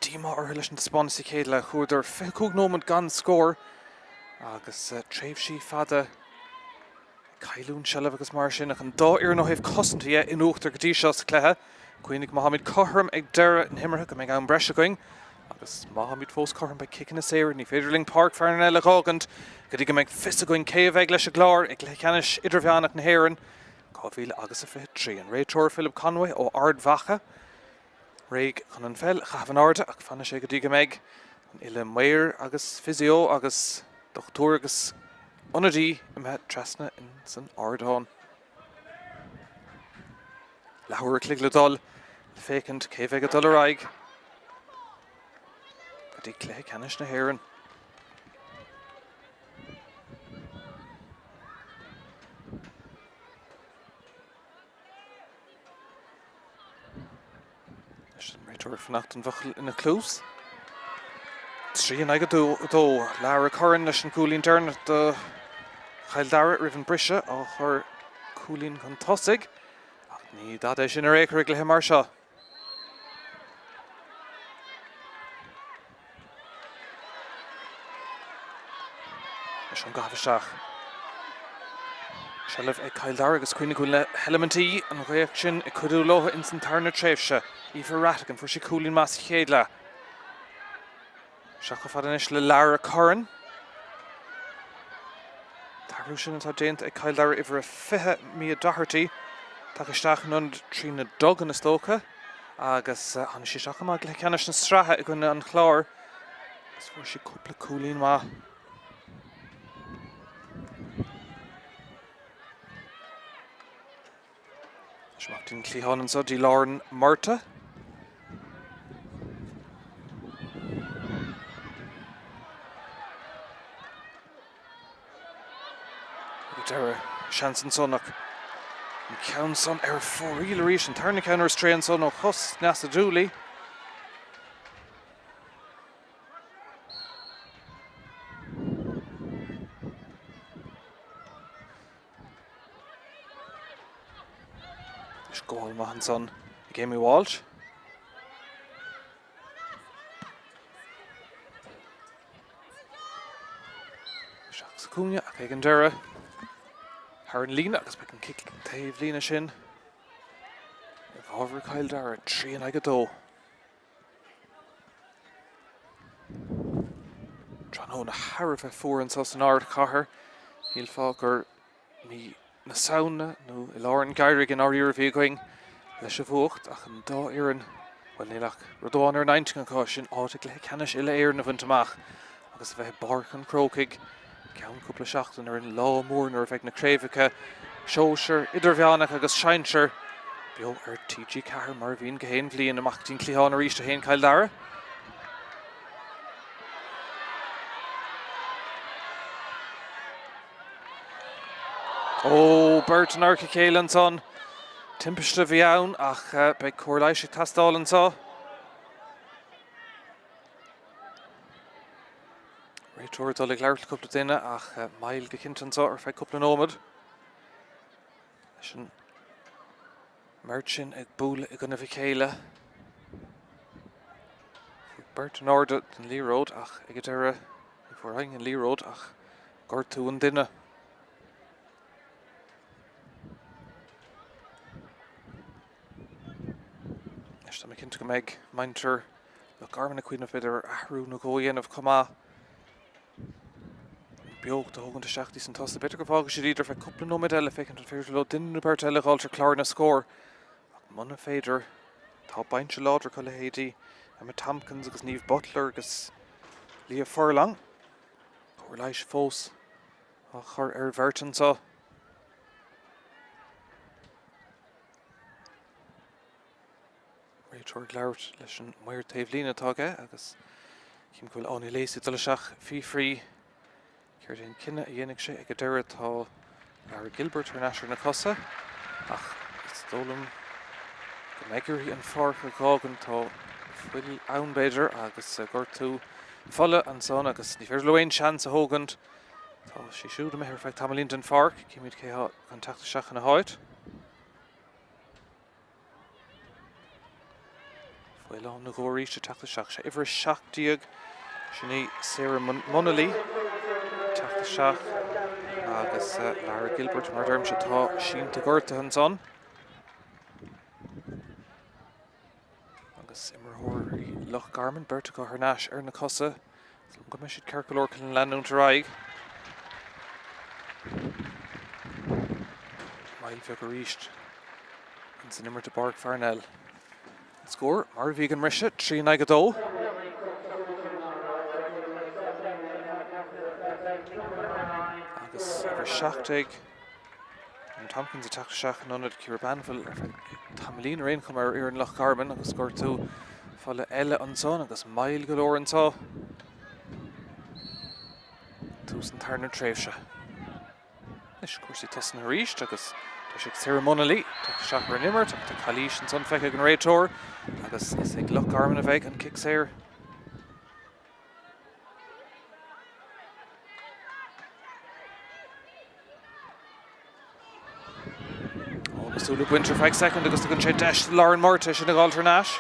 Díomá orthu leis an taispeántas sa chéad leath. Chuadar 25 nóiméad gan scór agus tréimhsí fada ag cailliúint seilbh agus mar sin ach an dá fhoireann ó thaobh cosanta dhe in uachtar go dtí seo sa chluiche. Cuimhnigh má tháimid cothrom ag deireadh na himeartha go mbeidh am breise againn agus má tháimid fós cothrom beidh ciceanna saora. Ní féidir linn Páirc Pharnell a dh'fhágaint go dtí go mbeidh fios againn cé a bheidh leis an gClár i gcluiche ceannais idirmheánach na hÉireann 2023. An réiteoir Philip Conway ó Ard Mhacha. Réidh chun an pheil a chaitheamh in airde ach fanfaidh sé go dtí go mbeidh an uile maor agus physio agus dochtúir agus ionadaí imithe trasna ins an ardán. Leathuair a chloig le dul le féachaint cé bheidh ag dul ar aghaidh go dtí cluiche ceannais na hÉireann. Leis an réiteoir ag fanacht don bhfocal ina chluas. 3 in aghaidh 2. Lara Curran leis an gcúilín deireanach do Chill Dara roimh an briseadh á chur cúilín chun tosaigh. Ach ní dada é sin ar aon chor i gcluiche mar seo. Leis an gcaitheamh isteach. Seilbh ag Cill Dara agus cuimhnigh go bhfuil na heilimintí, an ghaoth sin ag cuidiú leo ins an tarna tréimhse. Aoife Rhatigan, fuair sí cúilín maith sa chéad leath. Isteach chomh fada anois le Lara Curran. An t-athrú sin atá déanta ag Cill Dara uimhir a 20, Mia Doherty, tagtha isteach in ionad Tríona Duggan is dócha agus tháinig sí isteach go maith i gcluiche ceannais na sraithe i gcoinne an Chláir agus fuair sí cúpla cúilín maith. Anois amach dtí'n cliathán anseo dtí Lauren Murtagh. Ag deireadh seans ansan ach an ceann san ar fóraoil arís, an tarna ceann ar strae ansan ó chos Neasa Dooley. Anois gabháil maith ansan ag Amy Walsh. Isteach sa cúinne ach ag an deireadh thar an líne agus beidh an cic taobh líne sin i bhfabhar Chill Dara 3 in aghaidh 2. Tráthnóna thar a bheith fuar anseo san ardchathair. Shílfeá gur mí na Samhna nó i lár an gheimhridh i ndáiríre a bhí againn leis an bhfuacht ach an dá fhoireann, bhuel níl ach rud amháin ar a n-intinn acu, sin áit i gcluiche ceannais uile-Éireann a bhaint amach agus a bheith i bPáirc an Chrócaigh i gceann cúpla seachtain ar an lá mór nuair a bheidh na craobhacha sóisir, idirmheánach agus sinsir beo ar TG4 mar a bhíonn gach aon bhliain. Amach go dtí an cliathán arís a théann Cill Dara. Ó, beirt in adharca a chéile ansan. Timpiste a bhí ann ach beidh cóir leighis ag teastáil anseo. Réiteoir ag dul ag labhairt le cúpla duine ach moill go cinnte anseo ar feadh cúpla nóiméad. Leis an mbeirt sin ag bualadh i gcoinnibh a chéile. Chuaigh beirt in airde den liathróid ach ag an deireadh ní fuair éinne an liathróid ach gortú an duine. Anois tá mé cinnte go mbeidh muintir Loch Garman ag cuimhneamh b'fhéidir ar athrú nó dhó a dhéanamh chomh maith. An beocht a thógaint isteach dtí san tosaigh. B'fhéidir go bhfágfaidh siad iad ar feadh cúpla nóiméad eile féachaint an féidir leo duine nó beirt eile a dh'fháilt ar chlár na scór. Ach muna féidir, tá binse láidir acu leithéidí Emma Tompkins agus Niamh Butler agus Leah Furlong. Cóir leighis fós á chur ar bheirt anseo. Réiteoir ag labhairt leis an maor taobh líne atá aige agus cím go bhfuil Áine Lacey ag dul isteach fiafraí céard é an cinneadh a dhéanfaidh sé ag an deireadh. Tá Lara Gilbert thar n-ais ar na cosa ach is dóigh liom go mbeidh uirthi an pháirc a dh'fhágaint. Tá fuil ann b'fhéidir agus gortú fola ansan agus ní féidir leo aon seans a thógaint. Tá sí siúd imithe ar feadh tamaillín den pháirc. Címid cé atá chun teacht isteach ina háit. Faoileán nó dhó arís ag teacht isteach. Sé uimhir 17, sin í Sarah Munnelly ag teacht isteach agus Lara Gilbert, mar a deirimse, atá sínte gortaithe ansan. Agus imreoirí Loch Garman, beirt acu thar n-ais ar na cosa. Is dóigh liom go mbeidh siad ceart go leor chun leanúint ar aghaidh. Moill bheag arís ins an imirt i bPáirc Pharnell. An scór mar a bhí ag an mbriseadh, 3 in aghaidh 2. Agus uimhir 17, Emma Tompkins ag teacht isteach in ionad Ciara Banville ar feadh tamaillín ar aon chuma ar fhoireann Loch Garman agus gortú fola eile ansan agus moill go leor anseo. Tús an tarna tréimhse. Anois cúrsaí tosnaithe arís agus tá sé ag Sarah Munnelly teacht isteach ar an imirt ach tá calaois ansan feicthe ag an réiteoir agus is ag Loch Garman a bheidh an cic saor. Ó, na súile ag baint ar feadh soicind agus tugann sé deis do Lauren Murtagh sin a dh'fháilt thar n-ais.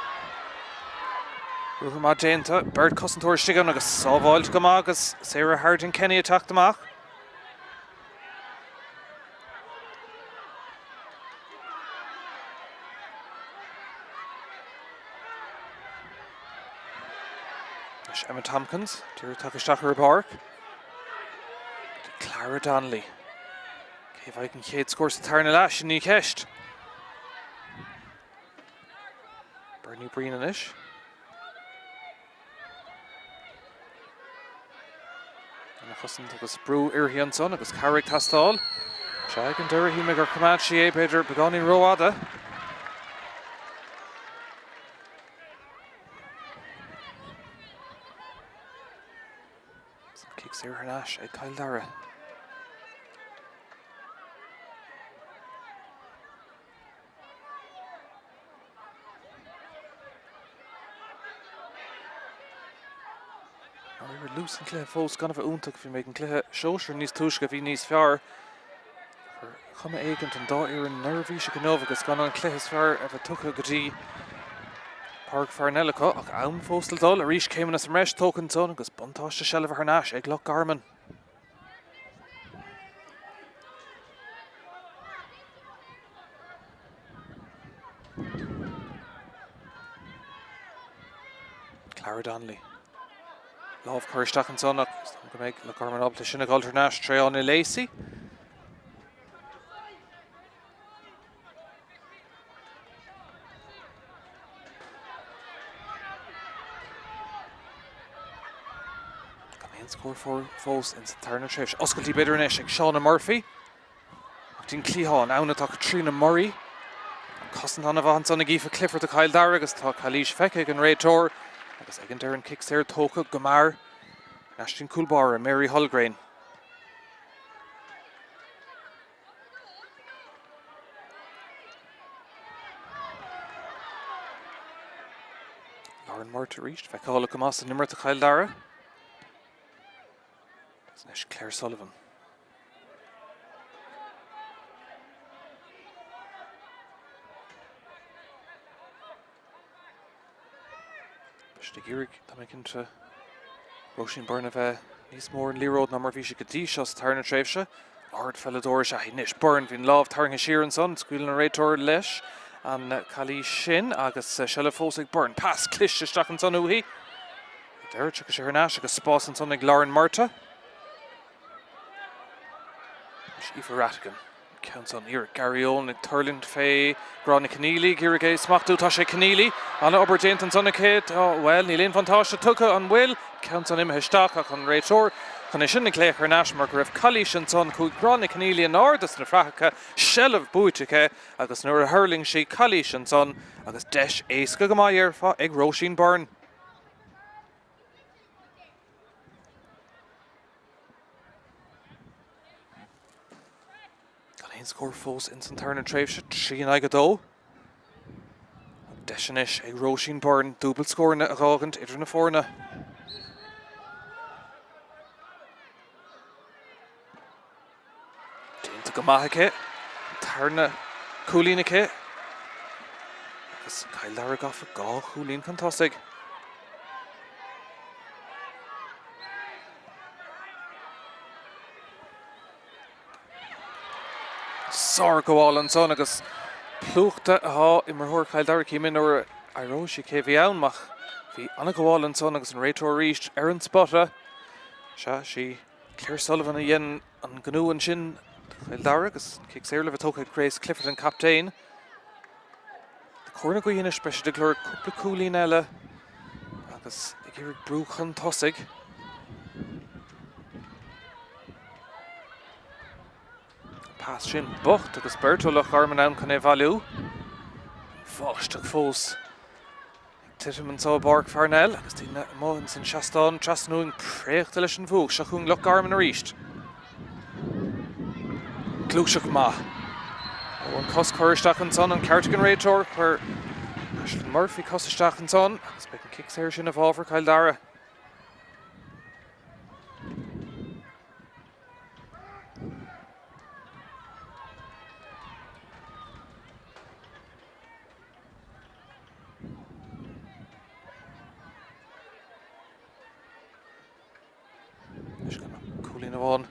Ruathar maith déanta, beirt cosantóir istigh ann agus sábháilte go maith agus Sarah Harding Kenny ag teacht amach. Anois Emma Tompkins, díreach tagtha isteach ar an bpáirc. Clara Donnelly. Cé a bhfaighidh an chéad scór sa tarna leath? Sin í an cheist. Bernie Breen anois. Ana chosaint agus brú uirthi ansan agus cabhair ag teastáil. Sea, ag an deireadh shíl mé gur choimeád sí é, b'fhéidir beagáinín rófhada. Cic saor thar n-ais ag Cill Dara. Ar luas an chluiche fós gan a bheith iontach, bhí mé ag an gcluiche sóisir níos túisce a bhí níos fearr. Ar chuma éigint an dá fhoireann neirbhíseach inniu agus gan an cluiche is fearr a bheith tugtha go dtí Páirc Pharnell acu ach am fós le dul arís céimeanna sa mbreis tógtha ansan agus buntáiste seilbhe thar n-ais ag Loch Garman. Clara Donnelly. Lámh curtha isteach ansan ach is dóigh go mbeidh Loch Garman ábalta sin a dhul thar n-ais tré Áine Lacey. Gan aon scór fós ins an tarna tréimhse. Oscailtí b'fhéidir anois ag Shauna Murphy. Ach dtí'n cliathán, ann atá Caitríona Murray. An cosaint an-mhaith ansan ag Aoife Clifford do Chill Dara agus tá calaois feicthe ag an réiteoir agus ag an deireadh an cic saor tógtha go mear. Ar ais dtí'n cúl báire, Mary Hulgraine. Lauren Murtagh arís, feiceálach go maith san imirt do Chill Dara. Agus anois Claire Sullivan. Beidh siad ag iarraidh, tá mé cinnte, Róisín Byrne a bheith níos mó ar an liathróid ná mar a bhí sí go dtí seo sa tarna tréimhse. Ardpheileadóir is ea í anois. Byrne, bhí an lámh tarraingthe siar ansan, scaoileann an réiteoir leis an calaois sin agus seilbh fós ag Byrne. Pas cliste isteach ansan uaithi. Deireadh, tiocfaidh sé thar n-ais agus spás ansan ag Lauren Murtagh. Anois Aoife Ratigan. Ceann san iarraidh Gary Owen ag tuirlingt fé Gráinne Conneely ag iarraidh é a smachtú. Tá sé Conneely. An-obair déanta ansan aici. Tá, bhuel, níl aon bhuntáiste tugtha, an bhfuil? Ceann san imithe isteach ach an réiteoir chun é sin a ghlaoch thar n-ais mar go raibh calaois ansan. Chuaigh Gráinne Conneely in airde sna fraitheacha, seilbh buaite aici agus nuair a thuirling sí, calaois ansan agus deis éasca go maith déarfá ag Róisín Byrne. Gan aon scór fós ins an tarna tréimhse, 3 in aghaidh 2. Deis anois ag Róisín Byrne dúbailt scóranna a dh'fhágaint idir na foirne. Déanta go maith aici. An tarna cúilín aici. Agus Cill Dara gafa 2 chúilín chun tosaigh. Sárghabháil ansan agus plúchta atá imreoir Chill Dara cím nuair a éireoidh sí cé bhí ann ach bhí an-ghabháil ansan agus an réiteoir arís ar an spota. Sea, sí Claire Sullivan a dhein an gnó ansin do Chill Dara agus an cic saor le bheith tógtha ag Grace Clifford an captaen. Le cóir na gaoithe anois beidh siad ag lorg cúpla cúilín eile agus ag iarraidh brú chun tosaigh. An pas sin bocht agus beirt ó Loch Garman ann chun é a bhailiú. An bháisteach fós ag titim anseo i bPáirc Pharnell agus daoine amuigh ins an seastán trasna uainn préachta leis an bhfuacht. Seo chugainn Loch Garman arís. Gluaiseacht maith. Ó an cos curtha isteach ansan, an ceart ag an réiteoir, chuir Ashley Murphy cos isteach ansan agus beidh an cic saor sin i bhfabhar Chill Dara. Anois gan ach cúilín amháin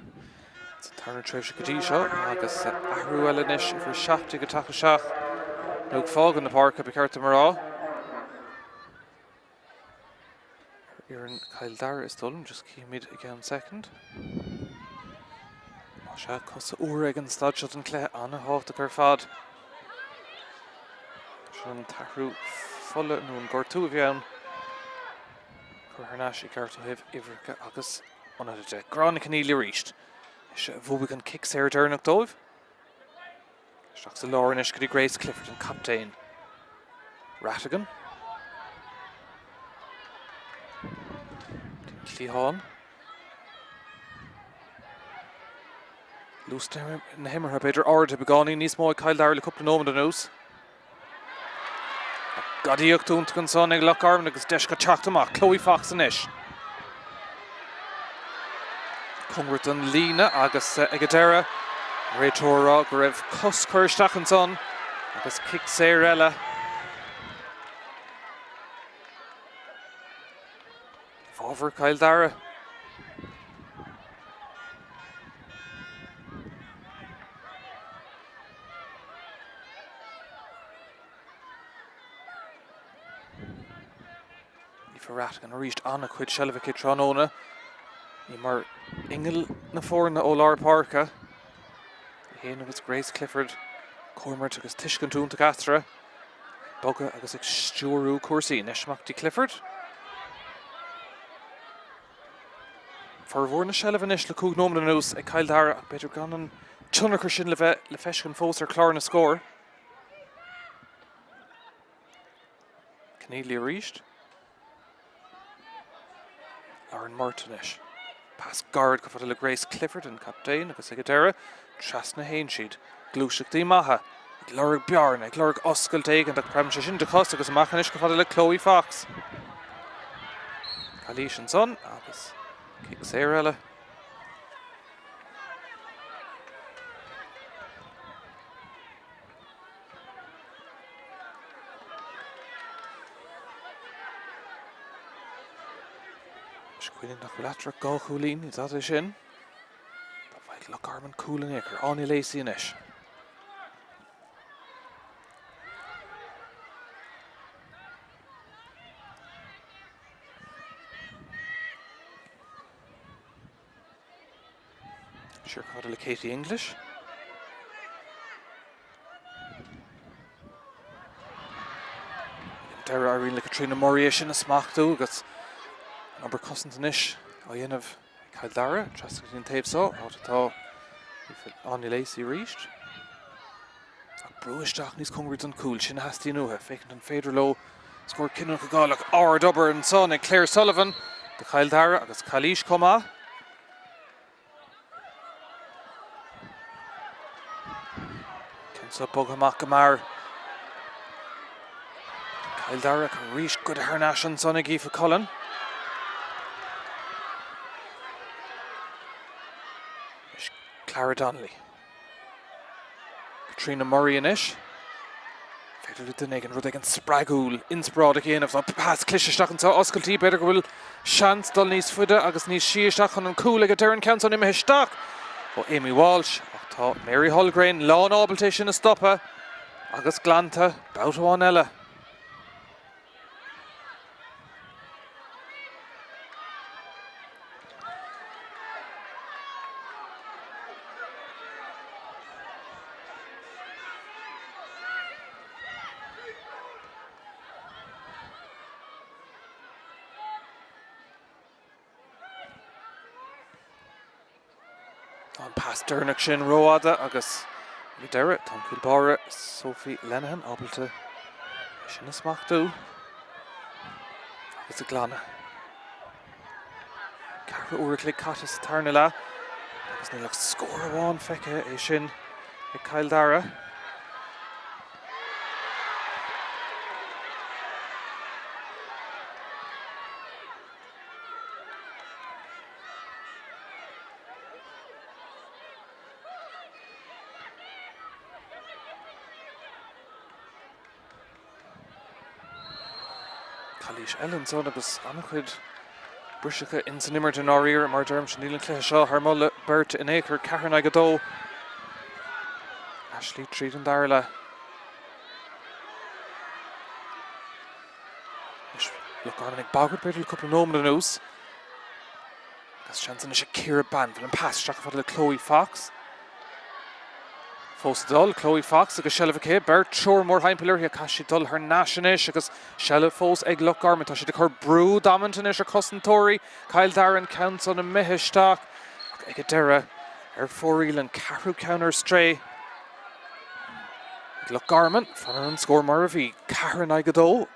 sa tarna tréimhse go dtí seo agus athrú eile anois, uimhir 17 ag teacht isteach nó ag fágáil na páirce, ba cheart dom a rá. Ar fhoireann Chill Dara is dóigh liom, just cífimid i gceann soicind. Más ea, cosa úra ag an staid seo den chluiche, an-thábhachtach ar fad. Sin an t-athrú fola nó an gortú a bhí ann. Curtha thar n-ais i gceart ó thaobh uimhreacha agus ionadaithe de. Gráinne Conneely arís. Ise a bhuaigh an cic saor deireanach dóibh. Isteach sa lár anois go dtí Grace Clifford, an captaen. Rattigan. Dtí an cliathán. Luas na himeartha, b'fhéidir ardaithe beagáinín níos mó ag Cill Dara le cúpla nóiméad anuas. Gadaíocht iontach ansan ag Loch Garman agus deis acu teacht amach. Chloe Fox anois. Cóngarach don líne agus ag an deireadh, an réiteoir ag rá go raibh cos curtha isteach ansan agus cic saor eile. I bhfabhar Chill Dara. Aoife Rattigan arís an-chuid seilbhe aici tráthnóna. Í mar inneall na foirne ó lár páirce. Í féin agus Grace Clifford comhimirt agus tuiscint iontach eatarthu. Ag bogadh agus ag stiúrú cúrsaí. Anois amach dtí Clifford. Formhór na seilbhe anois le 5 nóiméad anuas ag Cill Dara ach b'fhéidir gan an tionchar sin le bheith le feiscint fós ar chlár na scór. Conneely arís. Lauren Murt anois. Pas gairid chomh fada le Grace Clifford, an captaen, agus ag an deireadh, trasna a théann siad. Gluaiseachtaí maithe. Ag lorg bearna, ag lorg oscailt éigin ach preabann sé sin de chos agus amach anois chomh fada le Chloe Fox. Calaois ansan agus cic saor eile. Is cuimhin nach bhfuil eatarthu ach 2 chúilín, ní dada é sin. Dá bhfaigheadh Loch Garman cúl in aon chor. Áine Lacey anois. Siar chomh fada le Katie English. Ag an deireadh éiríonn le Katrina Murray é sin a smachtú agus an obair cosanta anois á dhéanamh ag Cill Dara. Trasna go dtí an taobh seo, áit atá Áine Lacey arís. Ach brú isteach níos cóngaraí don chúl, sin a theastaíonn uathu, féachaint an féidir leo scór cinniúnach a fháil ach ard-obair ansan ag Claire Sullivan do Chill Dara agus calaois chomh maith. Ceann seo bogtha amach go mear. Cill Dara arís goidte thar n-ais ansan ag Aoife Cullen. Anois Clara Donnelly. Katrina Murray anois. Féidir le duine éigin rud éigin spreagúil, inspioráideach a dhéanamh. Tá pas cliste isteach anseo, oscailtí, b'fhéidir go bhfuil seans dul níos faide agus níos sia isteach chun an cúl ag an deireadh, an ceann san imithe isteach ó Amy Walsh ach tá Mary Hulgraine lán ábalta é sin a stopadh agus glanta babhta amháin eile. An pas deireanach sin rófhada agus ag an deireadh tá an cúl báire Sophie Lenihan ábalta é sin a smachtú agus a ghlanadh. Ceathrú uair a chloig caite sa tarna leath agus níl ach scór amháin feicthe, é sin ag Cill Dara. Calaois eile ansan agus an-chuid briseacha ins an imirt i ndáiríre, mar a deirimse, níl an cluiche seo thar moladh beirte in aon chor, 4 in aghaidh 2. Leathshlí tríd an dara leath. Anois, Loch Garman ag bagairt b'fhéidir le cúpla nóiméad anuas. Agus seans anois ag Ciara Banville an pas isteach fada le Chloe Fox. Fós ag dul, Chloe Fox agus seilbh aici, beirt triúr mórthimpeall uirthi ach caithfidh sí dul thar n-ais anois agus seilbh fós ag Loch Garman. Tá siad ag cur brú damanta anois ar chosantóirí Chill Dara an ceann san imithe isteach ach ag an deireadh ar fóraoil an ceathrú ceann ar strae ag Loch Garman. Fanann an scór mar a bhí, 4 in aghaidh 2.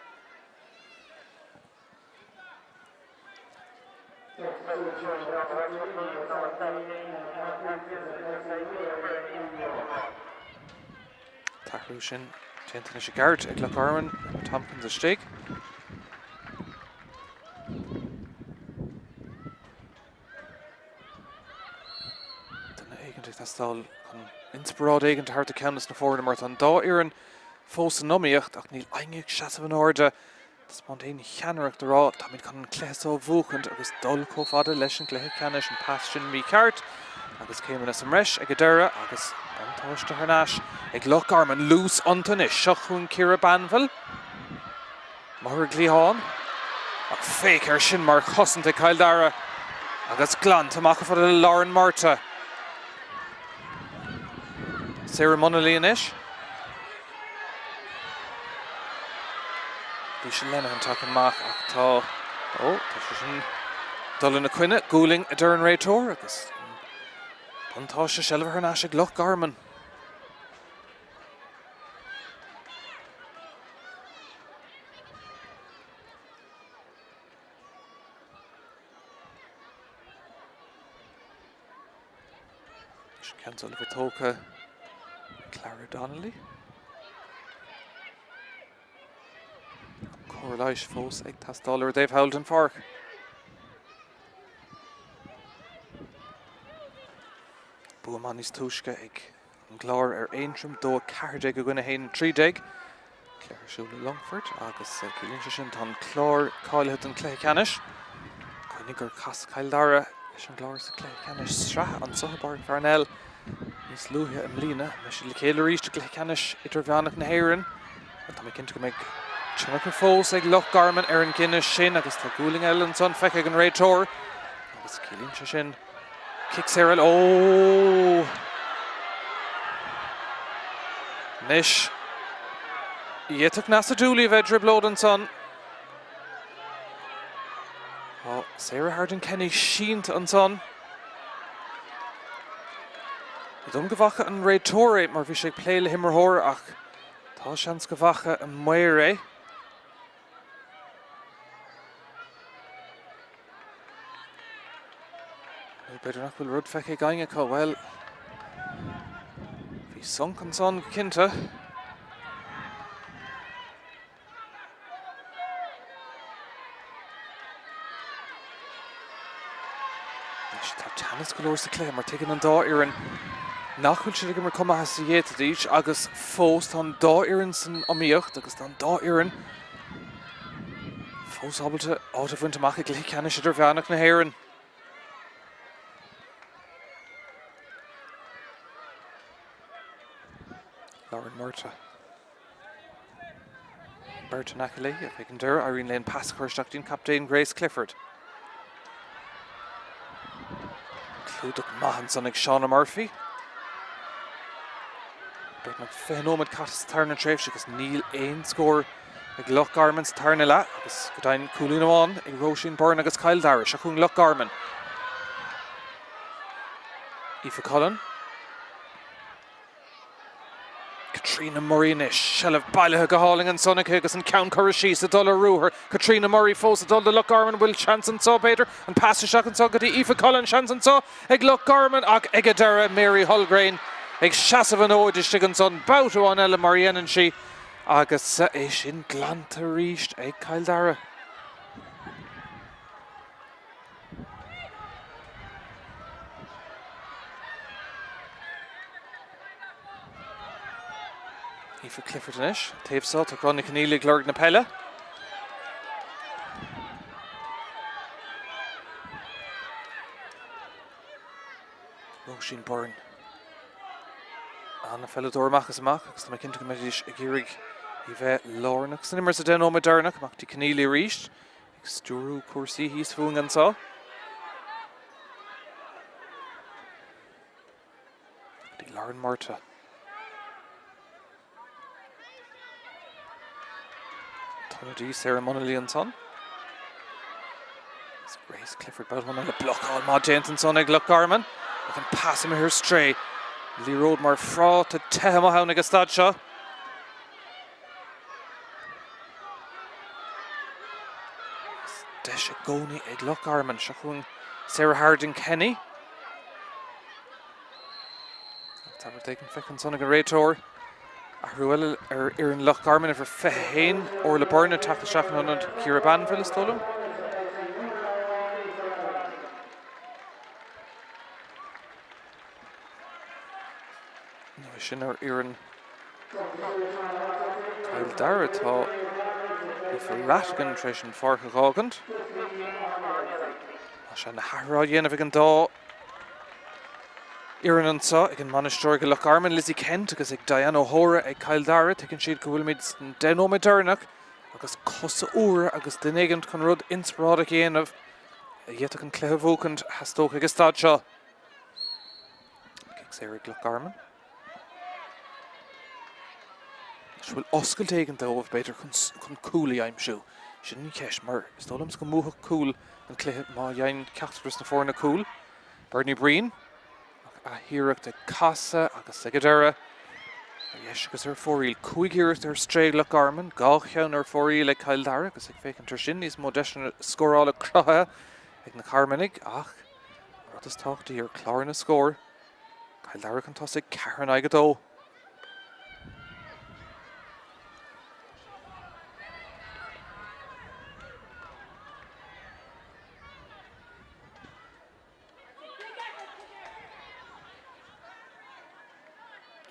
An t-athrú sin déanta anois i gceart ag Loch Garman, Emma Tompkins istigh. Duine éigin ag teastáil chun inspioráid éigin a thabhairt do cheann de na foirne mar tá an dá fhoireann fós san iomaíocht ach níl éinne ag seasamh in airde taispeáint aon cheannaireacht a rá táimid chun an cluiche seo a bhuachaint agus dul chomh fada leis an gcluiche ceannais, an pas sin mícheart agus céimeanna sa mbreis ag an deireadh agus buntáiste thar n-ais ag Loch Garman. Luas iontu anois. Seo chugainn Ciara Banville. Amuigh ar an gcliathán. Ach féach air sin mar chosaint ag Cill Dara agus glanta amach chomh fada le Lauren Murtagh. Sarah Munnelly anois. Lisa Lenihan tagtha amach ach tá, ó, tá sé sin dul ina coinne. Gualainn a deir an réiteoir agus buntáiste seilbhe thar n-ais ag Loch Garman. Ceann seo le bheith tógtha Clara Donnelly. Cóir leighis fós ag teastáil ar an dtaobh thall den pháirc. Bua maith níos túisce ag An Clár ar Aontroim, 2, 14 i gcoinne 1, 13. Cluiche ar siúl i Longfort agus ciallaíonn sé sin tá an Clár cáilithe don chluiche ceannais. Cuimhnigh gur chas Cill Dara leis an gClár sa chluiche ceannais sraithe anseo i bPáirc Pharnell níos luaithe i mbliana. Beidh siad le chéile arís i gcluiche ceannais idirmheánach na hÉireann. Tá mé cinnte go mbeidh tionchar fós ag Loch Garman ar an gcinneadh sin agus tá gualainn eile ansan feicthe ag an réiteoir agus ciallaíonn sé sin Cic saor eile. Ó! Anois, d'fhéadfadh Neasa Dooley a bheith i dtrioblóid ansan. Tá Sarah Harding Kenny sínte ansan. Ní dóigh liom go bhfaca an réiteoir é mar bhí sé ag plé le himreoir ach tá seans go bhfaca an maor é. Nó b'fhéidir nach bhfuil rud feicthe ag éinne acu. Bhuel, bhí sonc ansan go cinnte. Anois tá teannas go leor sa chluiche mar tuigeann an dá fhoireann. Nach bhfuil siad ag imirt chomh maith is a d'fhéadfaidís agus fós tá an dá fhoireann san iomaíocht agus tá an dá fhoireann fós ábalta áit a bhaint amach i gcluiche ceannais idirmheánach na hÉireann. Lauren Murtagh. Beirt in aice léi ach ag an deireadh éiríonn léi an pas a chur isteach dtí'n captaen Grace Clifford. Clúdach maith ansan ag Shauna Murphy. Beagnach 20 nóiméad caite sa tarna tréimhse agus níl aon scór ag Loch Garman sa tarna leath agus go deimhin cúilín amháin ag Róisín Byrne agus Cill Dara. Seo chugainn Loch Garman. Aoife Cullen. Caitríona Murray anois, seilbh bailithe go hálainn ansan aici agus an ceann curtha síos ag dul ar ruathar. Caitríona Murray fós ag dul do Loch Garman, bhfuil seans anseo b'fhéidir? An pas isteach anseo go dtí Aoife Cullen, seans anseo ag Loch Garman ach ag an deireadh Mary Hulgraine ag seasamh an fhóid istigh ansan babhta amháin eile mar a dhéanann sí agus é sin glanta arís ag Cill Dara. Aoife Clifford anois, taobh seo, tá Gráinne Conneely ag lorg na peile. Róisín Byrne. An-pheileadóir amach is amach agus tá mé cinnte go mbeidís ag iarraidh í bheith lárnach san imirt sa 10 nóiméad deireanach amach dtí Conneely arís. Ag stiúrú cúrsaí thíos fúinn anseo. Go dtí Lauren Murtagh. Tá Sarah Munnelly ansan. Is Grace Clifford babhta amháin eile blocáil maith déanta ansan ag Loch Garman. Ach an pas imithe ar strae. Liathróid mar phráta te amuigh ann ag an staid seo. Deis i gcónaí ag Loch Garman. Seo chugainn Sarah Harding Kenny. Tá rud éigin feicthe ansan ag an réiteoir. Athrú eile ar fhoireann Loch Garman uimhir 21, Orla Byrne ag teacht isteach in ionad Ciara Banville, is dóigh liom. Nó é sin ar fhoireann Chill Dara tá Aoife Rhatigan tar éis an pháirc a dh'fhágaint. Tá sé na hathruithe á dhéanamh ag an dá fhoireann anseo ag an mbainisteoir ag Loch Garman, Lizzie Kent agus ag Diane O'Hora ag Cill Dara. Tuigeann siad go bhfuilimid sna 10 nóiméad deireanach agus cosa úra agus duine éigin chun rud inspioráideach a dhéanamh a d'fhéadfadh an cluiche a bhuachaint a theastódh ag an staid seo. Cic saor ag Loch Garman. Anois bhfuil oscailt éigin dóibh b'fhéidir chun cúl a aimsiú. Sin an cheist mar is dóigh liomsa go mbuafadh cúl an cluiche má fhaigheann ceachtar de na foirne cúl. Bernie Breen ach athiarracht ag casadh agus ag an deireadh ar dheis agus ar fóraoil. 5 iarracht ar strae ag Loch Garman, 2 cheann ar fóraoil ag Cill Dara agus ag féachaint ar sin níos mó deiseanna scórála cruthaithe ag na Carmannaigh ach An rud is tábhachtaí ar chlár na scór, Cill Dara chun tosaigh, 4 in aghaidh 2.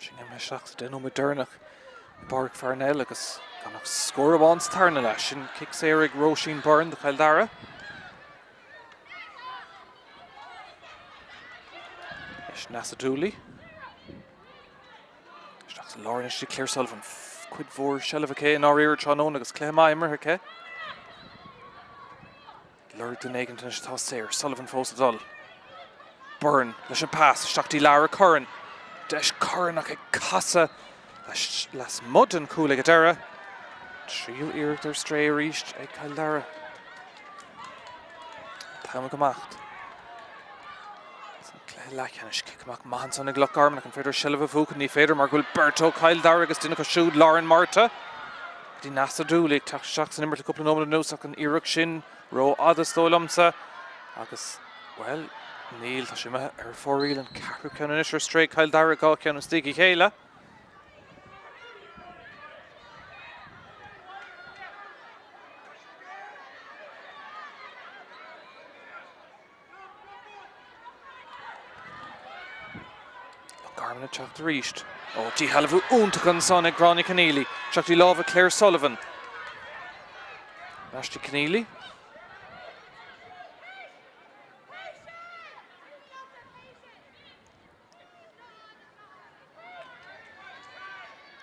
Sinn imithe isteach sa 10 nóiméad deireanach i bPáirc Pharnell agus gan ach scór amháin sa tarna leath. Sin cic saor ag Róisín Byrne do Chill Dara. Anois Neasa Dooley. Isteach sa lár anois Claire Sullivan. Cuid mhór seilbh aici i ndáiríre tráthnóna agus cluiche maith imeartha aici. Lorg duine éigin anois atá saor. Sullivan fós ag dul. Byrne leis an pas isteach dtí Lara Curran. Deis Curran ach ag casadh lasmuigh den chúl ag an deireadh. Tríú iarracht ar strae arís ag Cill Dara. T-am ag imeacht. San cluiche leathcheannais cic amach maith ansan ag Loch Garman ach an féidir seilbh a bhuachan? Ní féidir mar go bhfuil beirt ó Chill Dara agus duine acu siúd Lauren Murtagh. Go dtí Neasa Dooley ag teacht isteach san imirt le cúpla nóiméad anuas ach an iarracht sin Ró-fhada is dóigh liomsa agus, bhuel, níl, tá sé imithe ar fóraoil an ceathrú ceann anois ar strae Cill Dara 2 cheann istigh a chéile. Loch Garman. Garman ag teacht arís. Ó, díshealbhú iontach ansan ag Gráinne Conneely. Isteach i lámha Claire Sullivan. Ar ais go Conneely.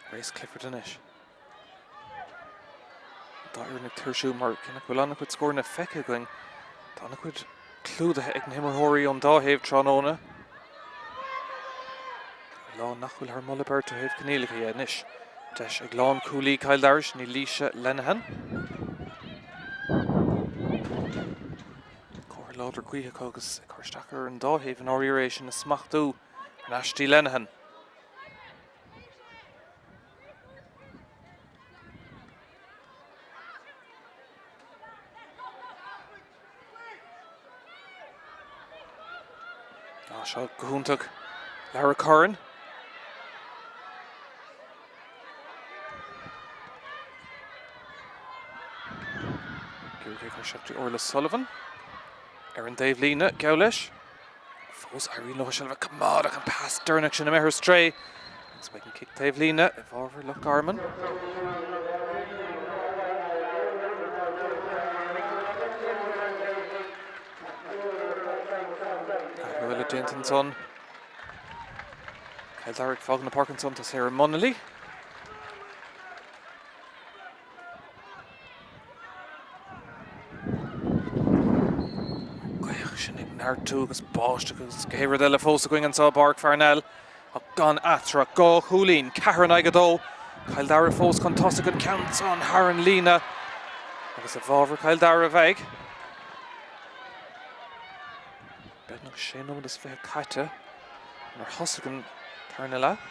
Grace Clifford anois. Dá fhoireann ag tuirsiú mar cé nach bhfuil an-chuid scóranna feicthe againn, tá an-chuid clúdaithe ag na himreoirí ón dá thaobh tráthnóna. Lá nach bhfuil thar moladh beirte ó thaobh coinníollacha dhe anois. Deis ag lánchúlaí Chill Dara, sin í Laoise Lenihan. Comhartha láidir gaoithe acu agus ag cur isteach ar an dá thaobh i ndáiríre é sin a smachtú thar n-ais dtí Lenihan. Á seo go hiontach. Lara Curran. Ag iarraidh cur isteach dtí Orla Sullivan ar an dtaobh líne, geall leis. Fós éiríonn leo seilbh a choimeád ach an pas deireanach sin imithe ar strae. Agus beidh an cic taobh líne i bhfabhar Loch Garman. Athrú eile déanta ansan. Cill Dara ag fágáil na páirce ansan tá Sarah Munnelly. Gaoth sin ag neartú agus báisteach agus gach rud eile fós againn anseo i bPáirc Pharnell ach gan eatarthu ach 2 chúilín, 4 in aghaidh 2. Cill Dara fós chun tosaigh an ceann san thar an líne agus i bhfabhar Chill Dara a bheidh. Beagnach 6 nóiméad is 20 caite nuair thosaigh an tarna leath.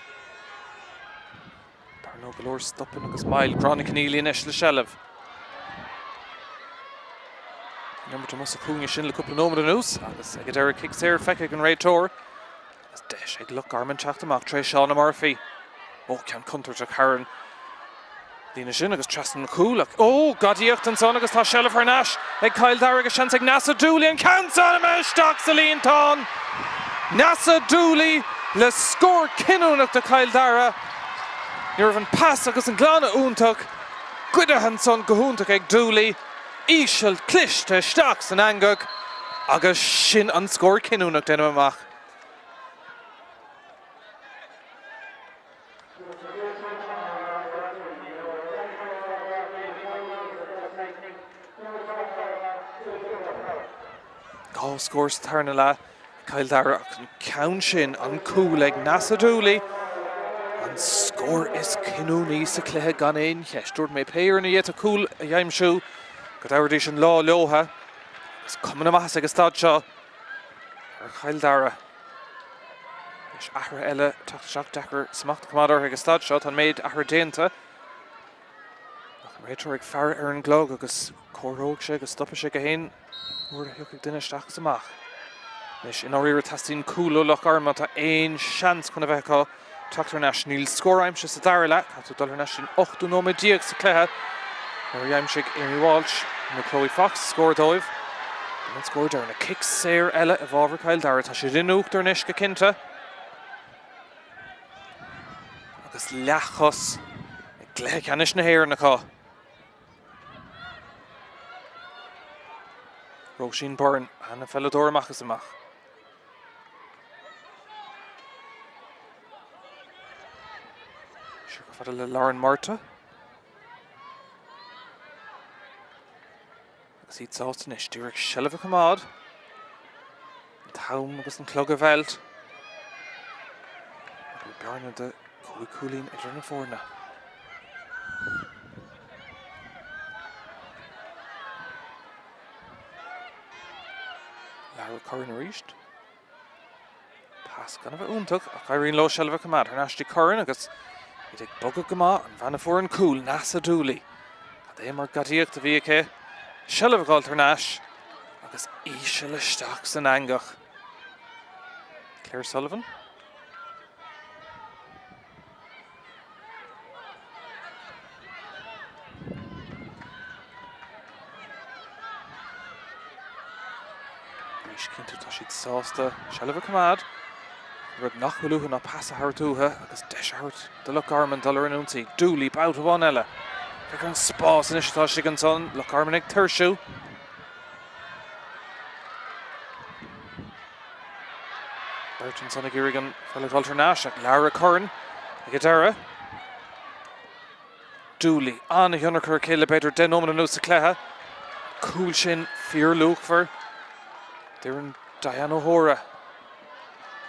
Dar ndóigh go leor stopanna agus moill. Gráinne Conneely anois le seilbh. An imirt amuigh sa chúinne sin le cúpla nóiméad anuas agus ag an deireadh cic saor feicthe ag an réiteoir. Agus deis ag Loch Garman teacht amach tré Shauna Murphy. Ó, ceann contúirteach thar an líne sin agus trasna an chúil ach, ó, gadaíocht ansan agus tá seilbh thar n-ais ag Cill Dara agus seans ag Neasa Dooley an ceann san imithe isteach sa líontán! Neasa Dooley le scór cinniúnach do Chill Dara. Ní raibh an pas agus an glanadh iontach, goidte ansan go hiontach ag Dooley, íseal cliste isteach san eangach agus sin an scór cinniúnach, déanaim amach. 2 scór sa tarna leath ag Cill Dara ach an ceann sin, an cúl ag Neasa Dooley, an scór is cinniúnaí sa chluiche gan aon cheist. Dúirt mé pé fhoireann a d'fhéadfadh cúl a aimsiú go dtabharfaidís an lá leotha agus cuma na maitheasa ag an staid seo ar Chill Dara. Anois athruithe eile ag teacht isteach, deacair smacht a choimeád orthu ag an staid seo, tá an méid athruithe déanta. Ach an réiteoir ag faire ar an gclog agus comhaireoidh sé go stopfaidh sé gach aon uair a thiocfaidh duine isteach is amach. Anois, i ndáiríre, teastaíonn cúl ó Loch Garman má tá aon seans chun a bheith acu teacht thar n-ais. Níl scór aimsithe sa dara leath, caithfidh tú dul thar n-ais dtí'n ochtú nóiméad déag sa chluiche nuair a d'aimsigh Amy Walsh nó Chloe Fox scór dóibh. B'in an scór deireanach. Cic saor eile i bhfabhar Chill Dara. Tá siad in uachtar anois go cinnte. Agus leathchos i gcluiche ceannais na hÉireann acu. Róisín Byrne, ana-pheileadóir amach is amach. Siar chomh fada le Lauren Murtagh. Agus iad sásta anois, díreach seilbh a choimeád. An t-am agus an clog a mheilt. Agus bearna de chúig chúilín idir na foirne. Lara Curran arís. Pas gan a bheith iontach ach éiríonn leo seilbh a choimeád thar n-ais dtí Curran agus iad ag bogadh go maith, an bhean a fuair an cúl, Neasa Dooley. Cad é mar gadaíocht a bhí aici, seilbh a dh'fháilt thar n-ais agus íseal isteach san eangach. Claire Sullivan. Arís, cinnte, tá siad sásta seilbh a choimeád. Rud nach bhfuil uathu ná pas a thabhairt uathu agus deis a thabhairt do Loch Garman dul ar an ionsaí. Dooley, babhta amháin eile. Féach ar an spás anois atá istigh ansan. Loch Garman ag tuirsiú. Beirt ansan ag iarraidh an pheil a dhul thar n-ais ach Lara Curran ag an deireadh. Dooley, an-thionchar aici le b'fhéidir 10 nóiméad anuas sa chluiche. Cúl sin fíorluachmhar d'fhoireann Diane O'Hora.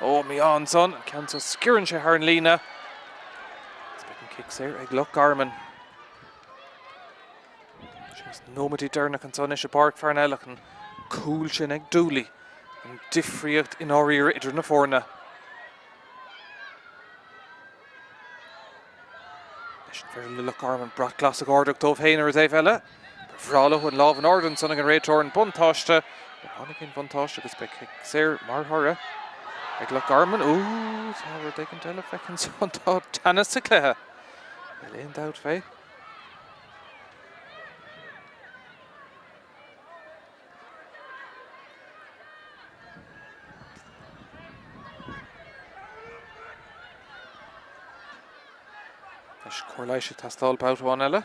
Ó, mí-ádh ansan, an ceann seo sciorrann sé thar an líne. Is beidh an cic saor ag Loch Garman. Sna nóiméidí deireanacha anso anois i bPáirc Pharnell ach an cúl sin ag Dooley, an difríocht i ndáiríre idir na foirne. Anois an féidir le Loch Garman brat glas a ardú dóibh féin ar an dtaobh eile. Ba bhreá leo an lámh in airde ansan ag an réiteoir an buntáiste. Níor tháinig aon bhuntáiste agus beidh cic saor mar thoradh ag Loch Garman. Ó, tá rud éigin eile feicthe ansan. Tá teannas sa chluiche. Níl aon dabht fé. Anois cóir leighis ag teastáil babhta amháin eile.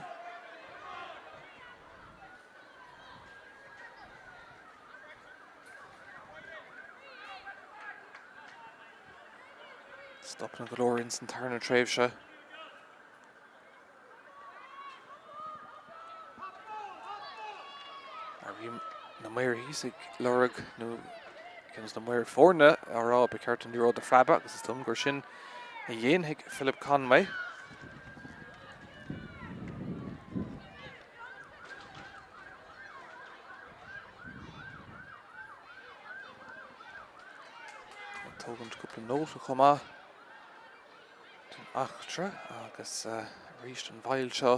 Stopanna go leor ins an tarna tréimhse. Airím na maoir thíos ag lorg nó ceann de na maoir foirne á rá ba cheart an liathróid a phreabadh agus is dóigh gur sin a dhéanfaidh Philip Conway. Ag tógaint cúpla nóta chomh maith. den eachtra agus arís an mhoill seo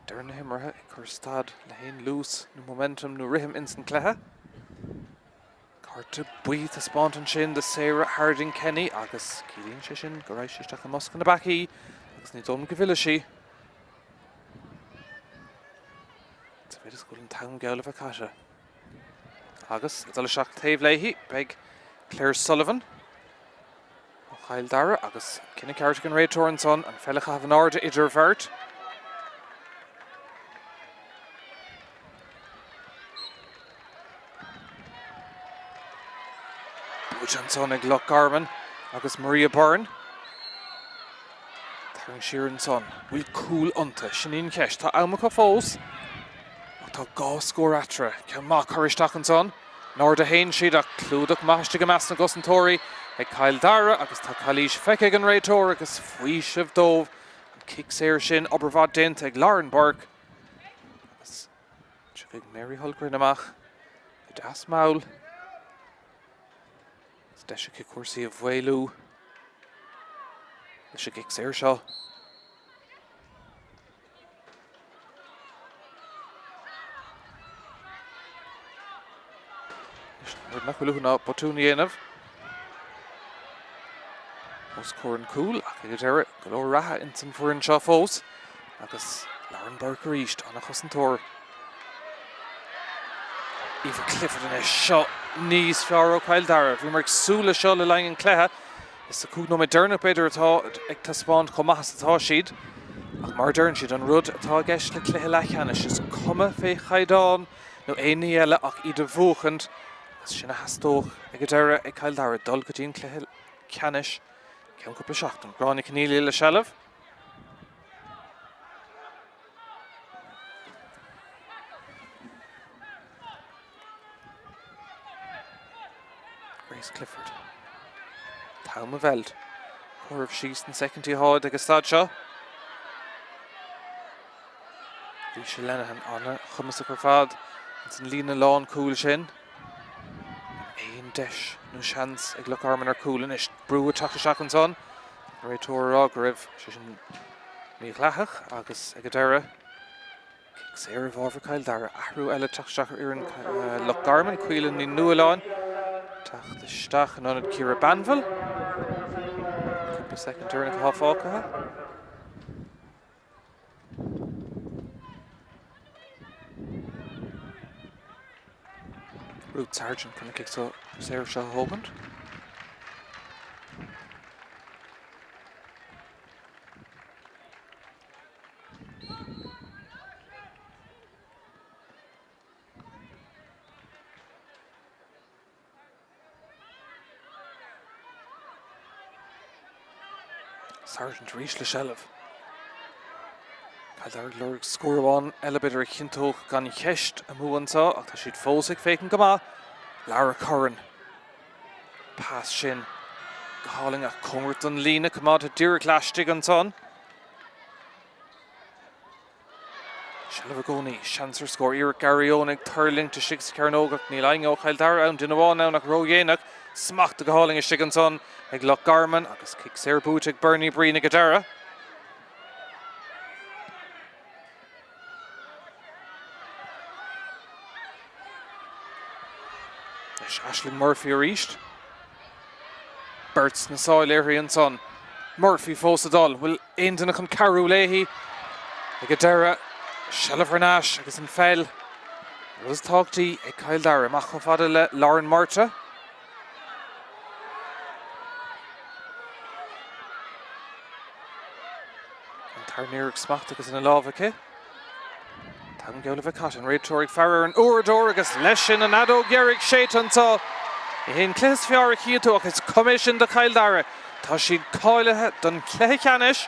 deireadh na himeartha ag cur stad le haon luas nó momentum nó rithim ins an cluiche. Cárta buí taispeáint ansin do Sarah Harding Kenny agus ciallaíonn sé sin go raghaidh sí isteach i mbosca na bpeacaí agus ní dóigh liom go bhfillfidh sí. Sa mhéid is go bhfuil an t-am geall le bheith caite. Agus ag dul isteach taobh léi beidh Claire Sullivan. Ó Chill Dara agus cinneadh ceart ag an réiteoir ansan an pheil a chaitheamh in airde idir an bheirt. Buaite ansan ag Loch Garman agus Maria Byrne. Tarraingt siar ansan. Bhfuil cúl iontu? Sin í an cheist. Tá am acu fós ach tá dhá scór eatarthu. Ceann maith curtha isteach ansan. In airde a théann siad ach clúdach maith istigh i measc na gcosantóirí ag Cill Dara agus tá calaois feicthe ag an réiteoir agus faoiseamh dóibh an cic saor sin, obair mhaith déanta ag Lauren Burke agus tiocfaidh Mary Holgren amach go deas mall agus deis aici cúrsaí a mhaolú leis an gcic saor seo. Rud nach bhfuil uathu ná botún a dhéanamh. Os comhair an cúl ach ag an deireadh go leor reatha ins an bhfoireann seo fós agus Lauren Burke arís, an-chosantóir. Eva Clifford anois, seo níos fearr ó Chill Dara. Bhíomar ag súil leis seo le linn an chluiche. Is sa 5 nóiméad deireanach b'fhéidir atá ag taispeáint chomh maith is atá siad. Ach mar a deireann siad, an rud atá i gceist le cluiche leathcheannais, is cuma fé chaighdeán nó aon ní eile ach iad a bhuachaint agus sin a theastódh ag an deireadh ag Cill Dara, dul go dtí an cluiche ceannais i gceann cúpla seachtain. Gráinne Conneely le seilbh. Grace Clifford. T-am i bhfeilt. Comhaireamh síos na soicindí atá ag an staid seo. Lisa Lenihan an-chumasach ar fad ins an líne lán cúil sin. Aon deis nó seans ag Loch Garman ar cúl anois. Brú ag teacht isteach ansan. An réiteoir ag rá go raibh sé sin mídhleathach agus ag an deireadh Cic saor i bhfabhar Chill Dara. Athrú eile teacht isteach ar fhoireann Loch Garman, Caoile Ní Nualláin teacht isteach in ionad Ciara Banville. Cúpla soicind deireanach atá fágtha. Ruth Sargent chun an cic saor seo a thógaint. Sargent arís le seilbh. Cill Dara ag lorg scór amháin eile b'fhéidir a chinnteodh gan cheist a mbua anseo ach tá siad fós ag féachaint go maith. Lara Curran. Pas sin go hálainn ach cóngarach don líne, coimeádta díreach laistigh ansan. Seilbh i gcónaí, seans ar scór. Iarracht Gary Owen ag tuirlingt istigh sa chearnóg ach níl éinne ó Chill Dara ann, duine amháin ann ach ródhéanach. Smachta go hálainn istigh ansan ag Loch Garman agus cic saor buaite ag Bernie Breen ag an deireadh. Anois Aisling Murphy arís. Beirt sna sáil uirthi ansan. Murphy fós ag dul. Bhfuil aon duine chun cabhrú léi? Ag an deireadh, seilbh thar n-ais agus an pheil, an rud is tábhachtaí ag Cill Dara, amach chomh fada le Lauren Murtagh. An tarna iarracht smacht agus ina lámh aici. T-am geall le bheith caite, an réiteoir ag faire ar an uaireadóir agus leis sin an fheadóg dheiridh séidte anseo. Ní hé an cluiche is fearr a chífidh tú ach is cuma é sin do Chill Dara. Tá siad cáilithe don chluiche ceannais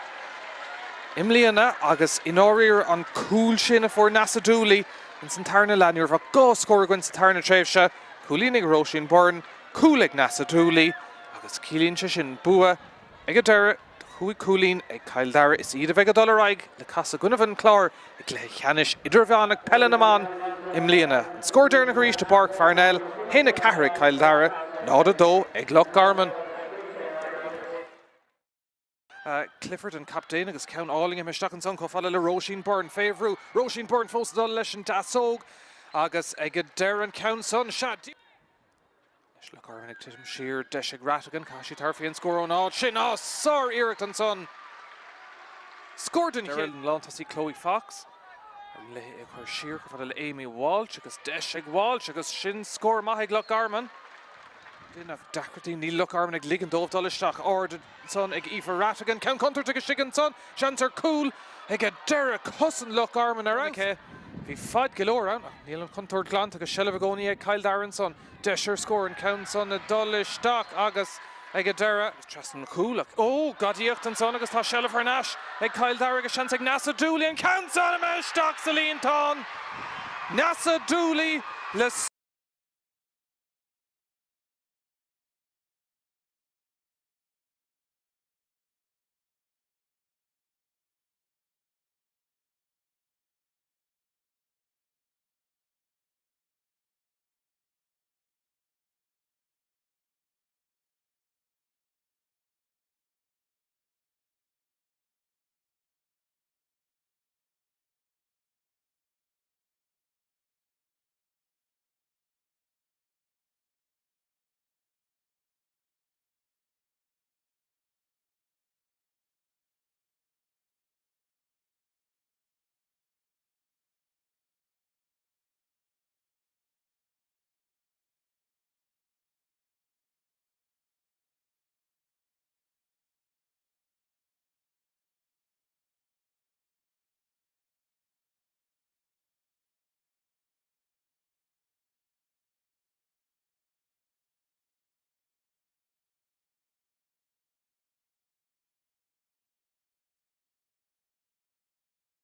i mbliana agus i ndáiríre an cúl sin a fuair Neasa Dooley ins an tarna leath, ní raibh ach 2 scór againn sa tarna tréimhse, cúilín ag Róisín Byrne, cúl ag Neasa Dooley agus ciallaíonn sé sin bua ag an deireadh. De chúig chúilín ag Cill Dara, is iad a bheidh ag dul ar aghaidh le casadh i gcoinnibh an Chláir i gcluiche ceannais idirmheánach peile na mban i mbliana. An scór deireanach arís i bPáirc Pharnell, 1-4 ag Cill Dara, 0-2 ag Loch Garman. Clifford an captaen agus ceann álainn imithe isteach ansan chomh fada le Róisín Byrne fé bhrú. Róisín Byrne fós ag dul leis an deasóg agus ag an deireadh an ceann san, sea, Anois Loch Garman ag titim siar, deis ag Rhatigan, caithfidh sí tabhairt faoi an scór ón áit sin. Á, sár-iarracht ansan! Scór den chéad. An lántosaí Chloe Fox ar léi é a chur siar chomh fada le Amy Walsh agus deis ag Walsh agus sin scór maith ag Loch Garman. Déanamh deacrachtaí, níl Loch Garman ag ligean dóibh dul isteach. Ard ansan ag Aoife Rhatigan, ceann contúirteach istigh ansan, seans ar chúl ag an deireadh, cosaint Loch Garman ar fheabhas. Bhí fad go leor ann ach níl an chontúirt glanta agus seilbh i gcónaí ag Cill Dara ansan. Deis ar scór, an ceann san ag dul isteach agus ag an deireadh. Trasna an chúil ach, ó, gadaíocht ansan agus tá seilbh thar n-ais ag Cill Dara agus seans ag Neasa Dooley an ceann san imithe isteach sa líontán! Neasa Dooley le.